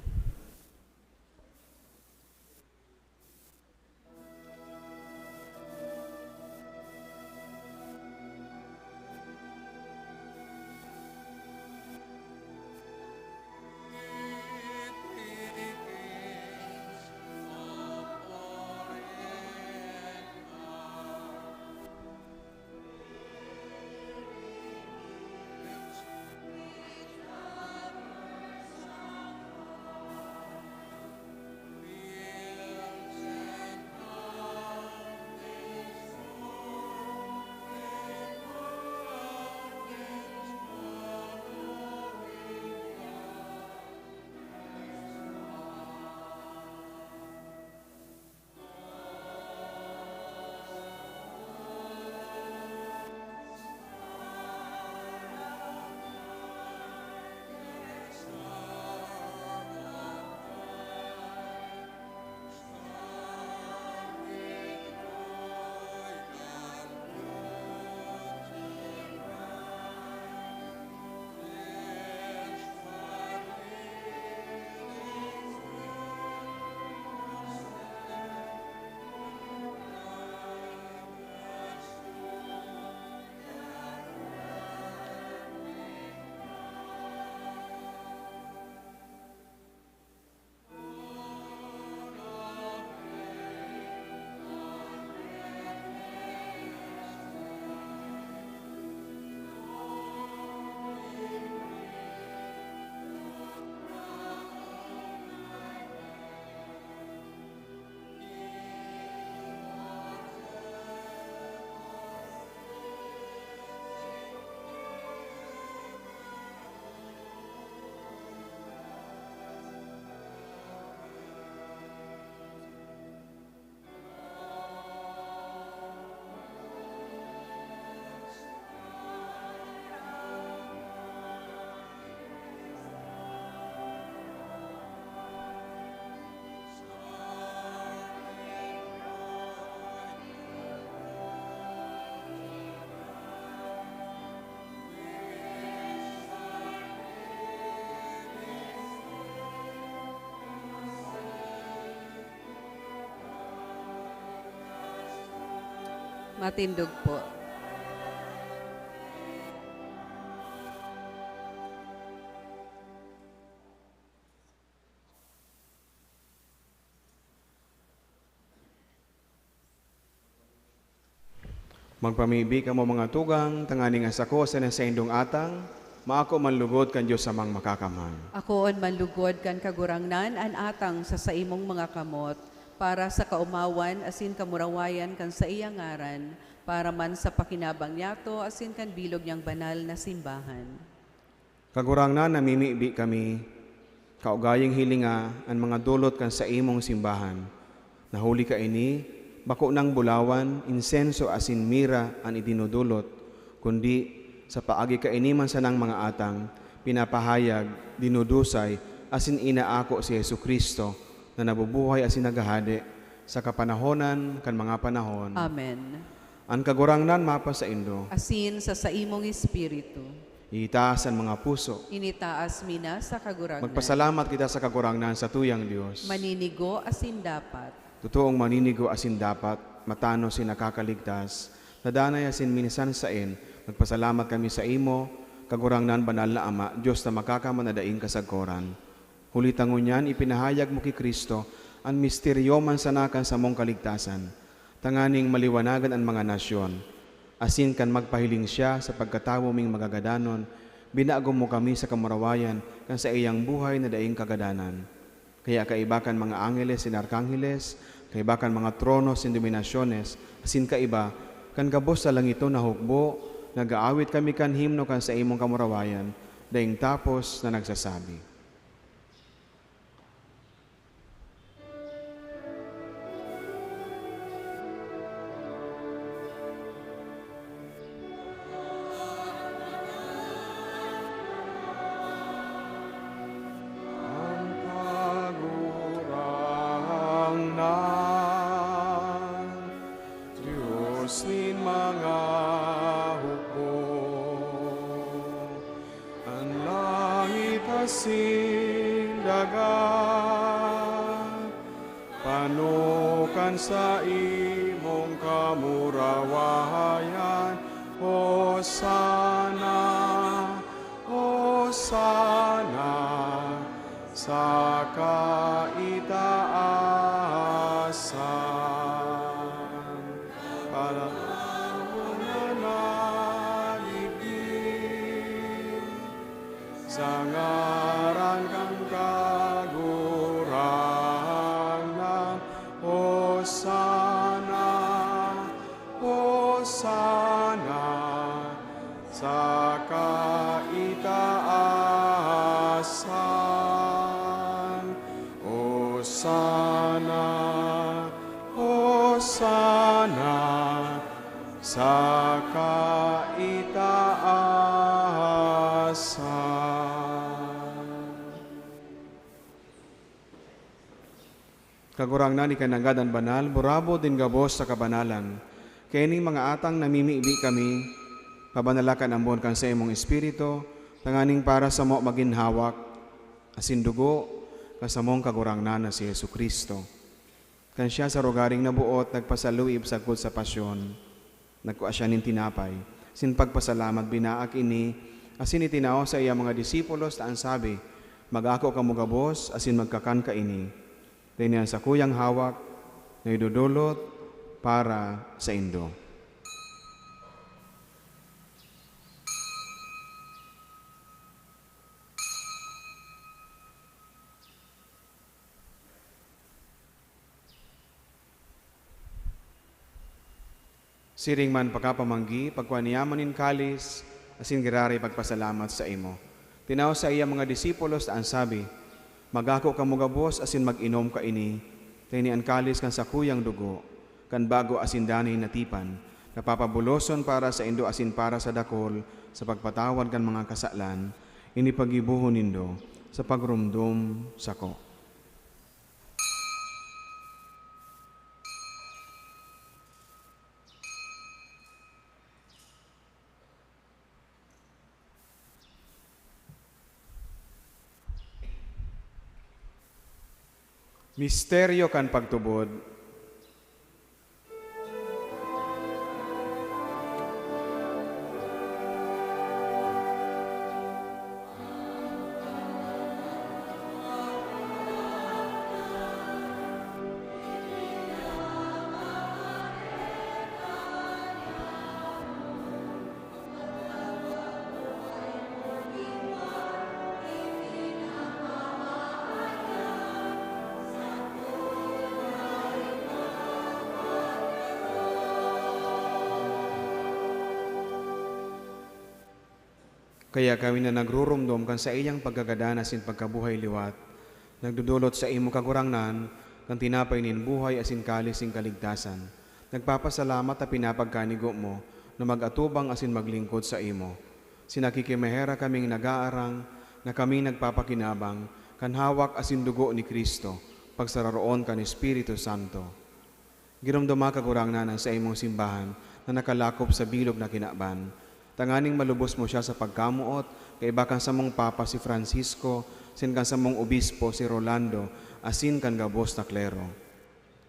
Matindog po. Magpamibi kamo, mga tugang, tanganing an sako asin an saindong atang maako man lugod kan Dios Amang Makakamhan. Akoon man lugod kan Kagurangnan an atang sa saimong mga kamot, para sa kaomawan asin kamurawayan kan saiyang ngaran, para man sa pakinabang niyato asin kan bilog niyang banal na simbahan. Kagurangnan, namimibi kami, kaugayang hilinga an mga dolot kan saimong simbahan, na huli kaini, bako nang bulawan, insenso asin mira an idinodolot, kundi sa paagi kaini man sanang mga atang, pinapahayag, dinudusay, asin inaako si Jesu-Cristo, na nabubuhay asin naghahade sa kapanahonan kan mga panahon. Amen. An Kagurangnan mapasaindo. Asin sa saimong espiritu. Itaas an mga puso. Initaas mi na sa Kagurangnan. Magpasalamat kita sa Kagurangnan, satuyang Dios. Maninigo asin dapat. Totoong maninigo asin dapat, matanos asin nakakaligtas, na danay asin minsan saen, magpasalamat kami saimo, Kagurangnan, Banal na Ama, Dios na Makakamhan na daing kasagkoran. Huli ta ngunyan ipinahayag mo ki Cristo an misteryo man sana kan samong kaligtasan, tanganing maliwanagan an mga nasyon, asin kan magpahiling siya sa pagkatawo ming magagadanon, binago mo kami sa kamurawayan kan saiyang buhay na daing kagadanan. Kaya kaiba kan mga angheles asin arkangeles, kaiba kan mga trono asin dominasyones, asin kaiba kan gabos na langiton na hukbo, nag-aawit kami kan himno kan saimong kamurawayan, daing tapos na nagsasabi. An Kagurangnan, Dios nin mga hukbo, an langit asin daga, pano kan saimong kamurawayan. Hosana, Hosana sa kaitaasan. Palamon na nadigdi sa ngaran kan Kagurangnan. Hosana, Hosana sa kaitaasan. Hosana, Hosana sa kaitaasan. Kagurangnan, ika nanggad an banal, burabod nin gabos sa kabanalan. Kaining mga atang namimibi kami, pabanala kan ambon kan saimong Espiritu, tanganing para samo magin hawak asin dugo kan samong Kagurangnan na si Jesu-Cristo. Kan siya sa rogaring naboot nagpasaluib sagkod sa pasyon, nagkua siya nin tinapay, asin pagpasalamat, binaak ini, asin itinao sa iya mga disipulos ta an sabi, "Mag-ako kamo gabos asin magkakan kaini. Dai ni an sakuyang hawak na idodolot para saindo." Siring man pakapamanggi, pagkua niya man nin kalis, asin giraray pagpasalamat saimo. Tinao sa iya mga disipulos ta an sabi, "Mag-ako kamo gabos asin mag-inom kaini, ta ini an kalis kan sakuyang dugo, kan bago asin danay na tipan, na papabuloson para saindo asin para sa dakul sa pagpatawad kan mga kasalan. Ini paggibohon nindo sa pagromdom sako." Misteryo kan pagtubod. Kaya kami na nagruromdom kan saiyang pagkagadan asin pagkabuhay liwat, nagdodolot saimo, Kagurangnan, kan tinapay nin buhay asin kalis nin kaligtasan. Nagpapasalamat ta pinapagkanigo mo na mag-atubang asin maglingkod saimo. Sinakikimaherak kaming nag-aarang na kami nagpapakinabang kan hawak asin dugo ni Cristo, pagsararoon kan Espiritu Santo. Giromdoma, Kagurangnan, an saimong simbahan na nakalakop sa bilog na kinaban, tanganing malubos mo siya sa pagkamoot kaiba kan samong Papa si Francisco, asin kan samong Obispo si Rolando, asin kan gabos na klero.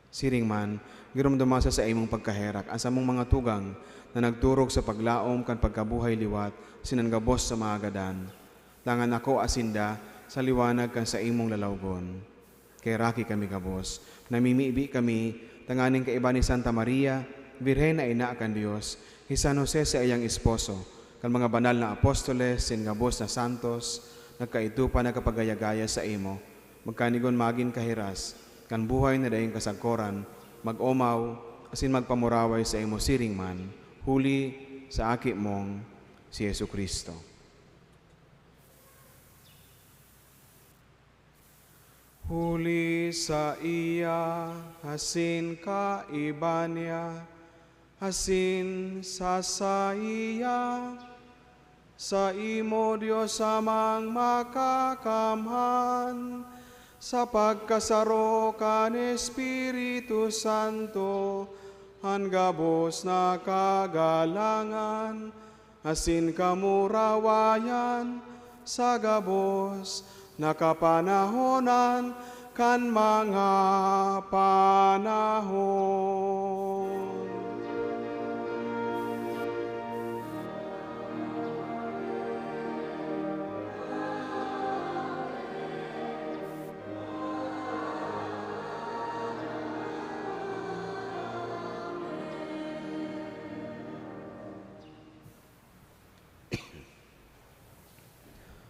Siring man, giromdoma sa saimong pagkaherak an samong mga tugang na nagturog sa paglaom kan pagkabuhay liwat asin an gabos sa mga gadan. Tangan akoa sinda sa liwanag kan saimong lalawgon. Kaheraki kami gabos. Namimibi kami tanganing kaiba ni Santa Maria, Birhen na ina kan Dios, hi San Jose saiyang esposo, kan mga banal na apostoles, asin gabos na santos, nagkaidto pa nagkapagaya-gaya saimo, magkanigon magin kahiras kan buhay na daing kasagkoran, mag-omaw, asin magpamuraway saimo siring man, huli sa Aki mong si Jesu-Cristo. Huli saiya, asin kaiba niya, asin sa saiya, saimo, Dios Amang Makakamhan, sa pagkasaro kan Espiritu Santo, an gabos na kagalangan asin kamurawayan sa gabos na kapanahonan kan mga panahon.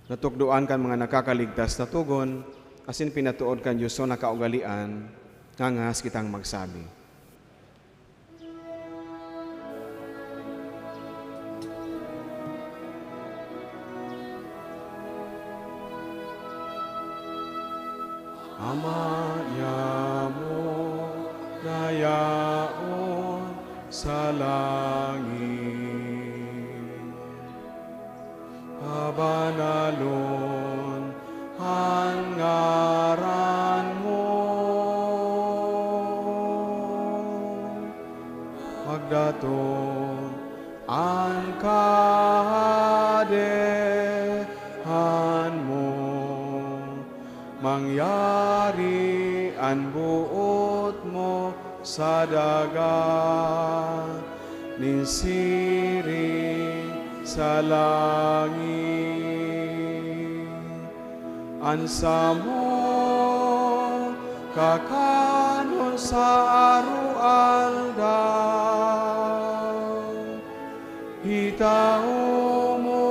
Natukdoan kan mga nakakaligtas na togon, asin pinatood kan Dios na kaugalean, ngangas kitang magsabi. Ama niamo na yaon sa langit, pabanalon an ngaran mo. Magdatong an Kahadean mo, mangyari an boot mo sa daga nin siring sa langit. An samong kakanon sa aroaldaw, itao mo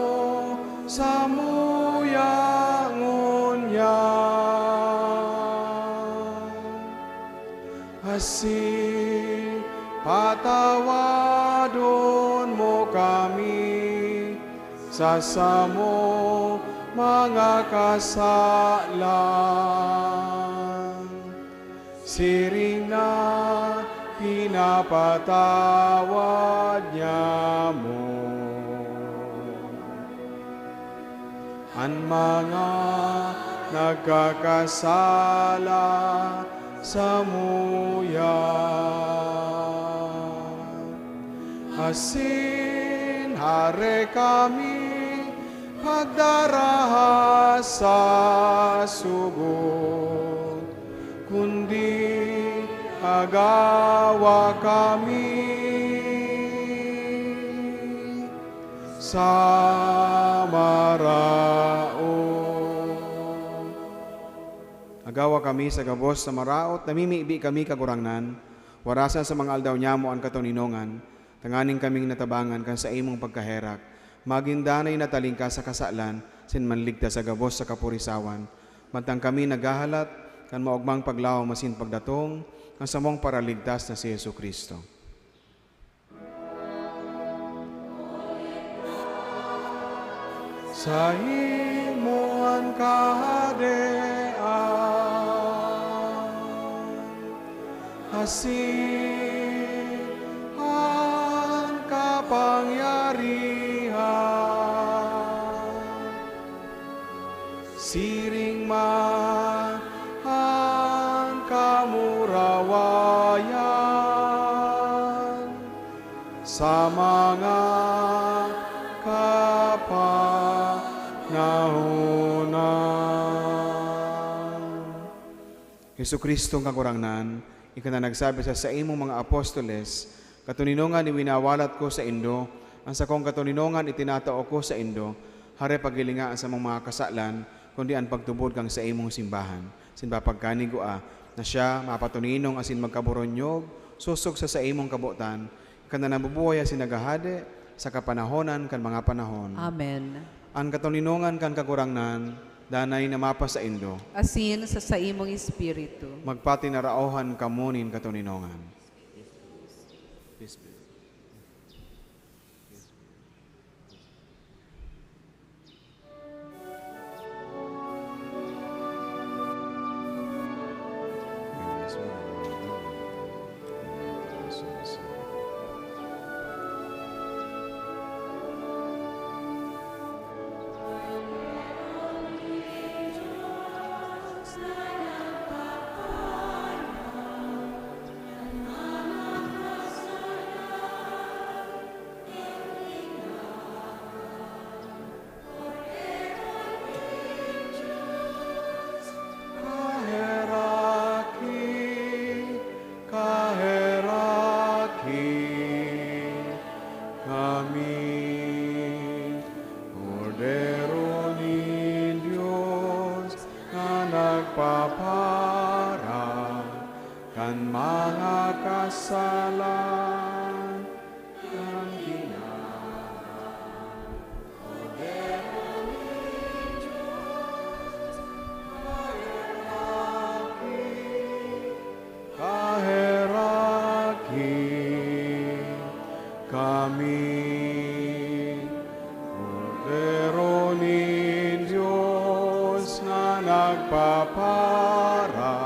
samuya ngunyan. Asin patawadon mo kami sa samong mga kasalan, siring na pinapatawad niamo an mga nagkakasala samuya. Asin hare kami pagdaraha sa sugot, kundi agawa kami sa maraot. Agawa kami sa gabos na maraot, namimibi kami, Kagurangnan, warasan sa mga aldaw nyamo an katoninongan, tanganing kaming natabangan kan saimong pagkaherak, magin danay na talingkas sa kasalan, asin manligtas sa gabos sa kapurisawan, mantang kami naghahalat kan maogmang paglaom asin pagdatong kan samong Paraligtas na si Jesu-Cristo. Saimo an kahadean, asin an kapangyarihan, siring man an kamurawayan sa mga kapanahonan. Jesu-Cristong Kagurangnan, ika na nagsabi sa saimong mga apostoles, "Katoninongan iwinawalat ko saindo, an sakong katoninongan itinatao ko saindo, hare paghilinga an samong mga kasalan, kundi an pagtubod kan saimong simbahan." Sin papagkanigwa na siya mapatoninong asin magkaboronyog, sosog sa saimong kabotan, ika na nabubuhay asin naghahade sa kapanahonan kan mga panahon. Amen. An katoninongan kan Kagurangnan danay na mapasaindo. Asin sa saimong espiritu. Magpatinaraohan kamo nin katoninongan. Kaheraki, kaheraki kami, Kordero nin Dios na nagpapara kan mga kasalan. Kaheraki kami, Kordero nin Dios na nagpapara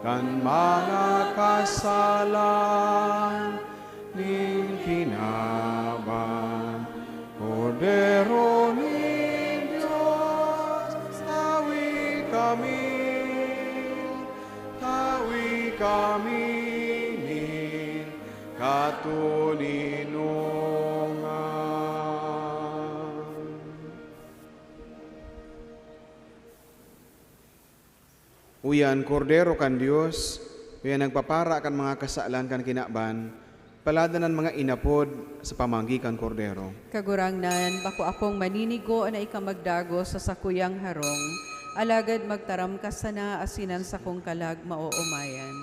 kan mga kasalan nin kinaban. Kordero nin Dios, tawi kami, tawi kami nin katoninongan. Uya an Kordero kan Dios, uya an nagpapara kan mga kasalan kan kinaban, paladan an mga inapod sa pamanggi kan Kordero. Kagurangnan, bako akong maninigo na ika magdagos sa sakuyang harong, alagad magtaram ka sana asin an sakong kalag maoomayan.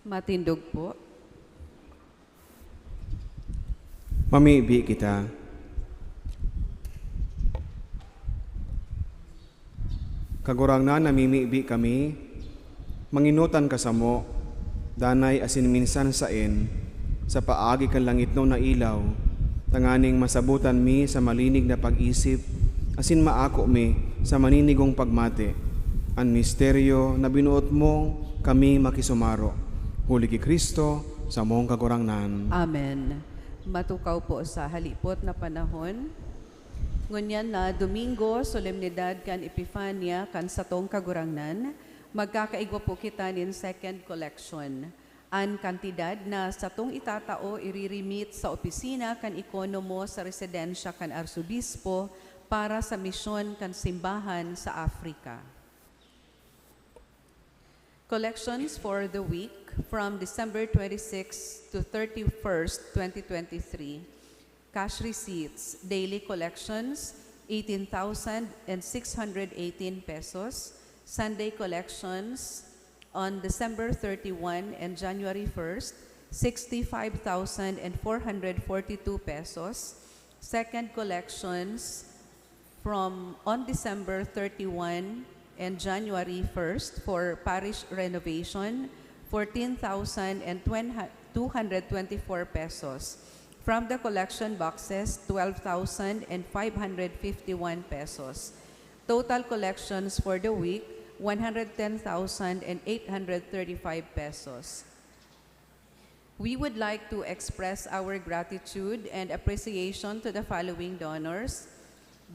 Matindog po. Mamibi kita. Kagurangnan, namimibi kami, manginutan ka samo, danay asin minsan saen, sa paagi kan langitnon na ilaw, tanganing masabotan mi sa malinig na pag-isip, asin maako mi sa maninigong pagmati an misteryo na binuot mong kami makisumaro. Huli ki Cristo, samong Kagurangnan. Amen. Matukaw po sa halipot na panahon. Ngunyan na Domingo, solemnidad kan Epifania kan satong Kagurangnan, magkakaigwa po kita nin second collection. An kantidad na satong itatao iriremit sa opisina kan ekonomo sa residensya kan Arsobispo para sa misyon kan simbahan sa Africa. Collections for the week from December twenty-sixth to thirty-first, twenty twenty-three. Cash receipts, daily collections, eighteen thousand and six hundred eighteen pesos. Sunday collections on December thirty-one and January first, sixty-five thousand and four hundred forty-two pesos. Second collections from on December thirty-one and January first for parish renovation, fourteen thousand and two hundred twenty-four pesos. From the collection boxes, twelve thousand and five hundred fifty-one pesos. Total collections for the week, one hundred ten thousand and eight hundred thirty-five pesos. We would like to express our gratitude and appreciation to the following donors: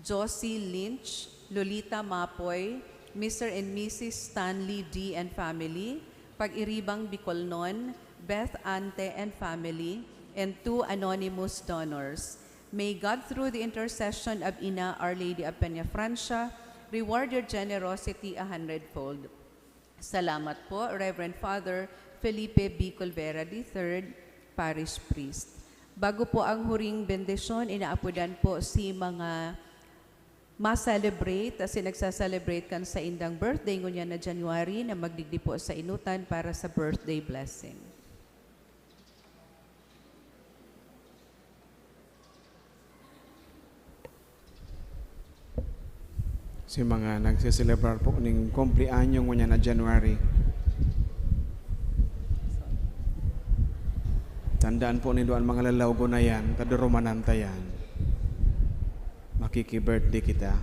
Josie Lynch, Lolita Mapoy, Mister and Missus Stanley D and family, Pag-iribang Bicolnon, Beth Ante and family, and two anonymous donors. May God, through the intercession of Ina Our Lady of Peñafrancia, reward your generosity a hundredfold. Salamat po, Reverend Father Felipe B. Colvera the third, Parish Priest. Bago po ang huring bendisyon, inaapodan po si mga ma-celebrate, asin nagsa-celebrate kan saindang birthday ngunyan na January, na magdigdi po sa inutan para sa birthday blessing. Si mga nagseselebrar po ning kumpleanyo ngunyan na January. Tandaan po nindo an mga lalawgon na yan, kadurumanan ta yan. Makiki-birthday kita.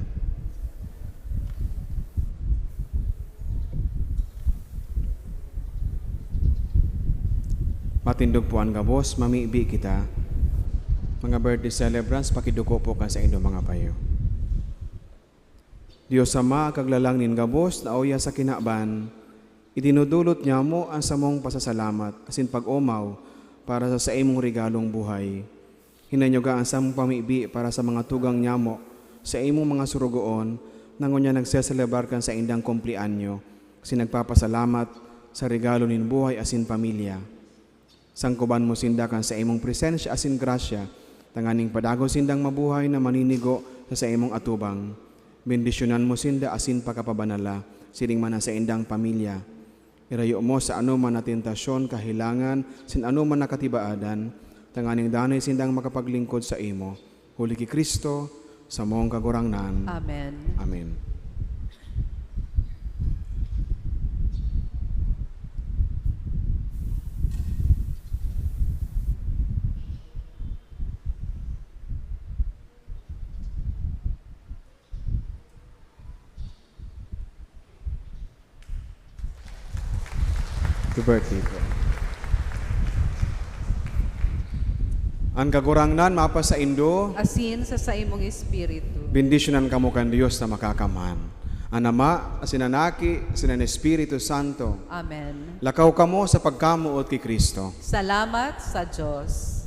Matindog po an gabos, mamibi kita. Mga birthday celebrants, pakiduko po kan saindo mga payo. Dios Ama, Kaglalang nin gabos na uya sa kinaban, idinudulot nyamo an samong pasasalamat asin pag-omaw para sa saimong regalong buhay. Hinanyoga an samong pamibi para sa mga tugang nyamo, saimong mga sorogoon, na ngunyan nagseselebrar kan saindang kumpleanyo, asin nagpapasalamat sa regalo nin buhay asin pamilya. Sangkoban mo sinda kan saimong presensya asin grasya, tanganing padagos sindang mabuhay na maninigo sa saimong atubang. Bendisyonan mo sinda asin pakapabanala, siring man an saindang pamilya. Irayo mo sa anoman na tentasyon, kahelangan, asin anoman na katibaadan, tanganing danay sindang makapaglingkod saimo. Huli ki Cristo, samong Kagurangnan. Amen. Amen. Happy birthday po. An Kagurangnan mapasaindo. Asin sa saimong espiritu. Bendisyonan kamo kan Dios na Makakamhan, an Ama, asin an Aki, asin an Espiritu Santo. Amen. Lakaw kamo sa pagkamoot ki Cristo. Salamat sa Diyos.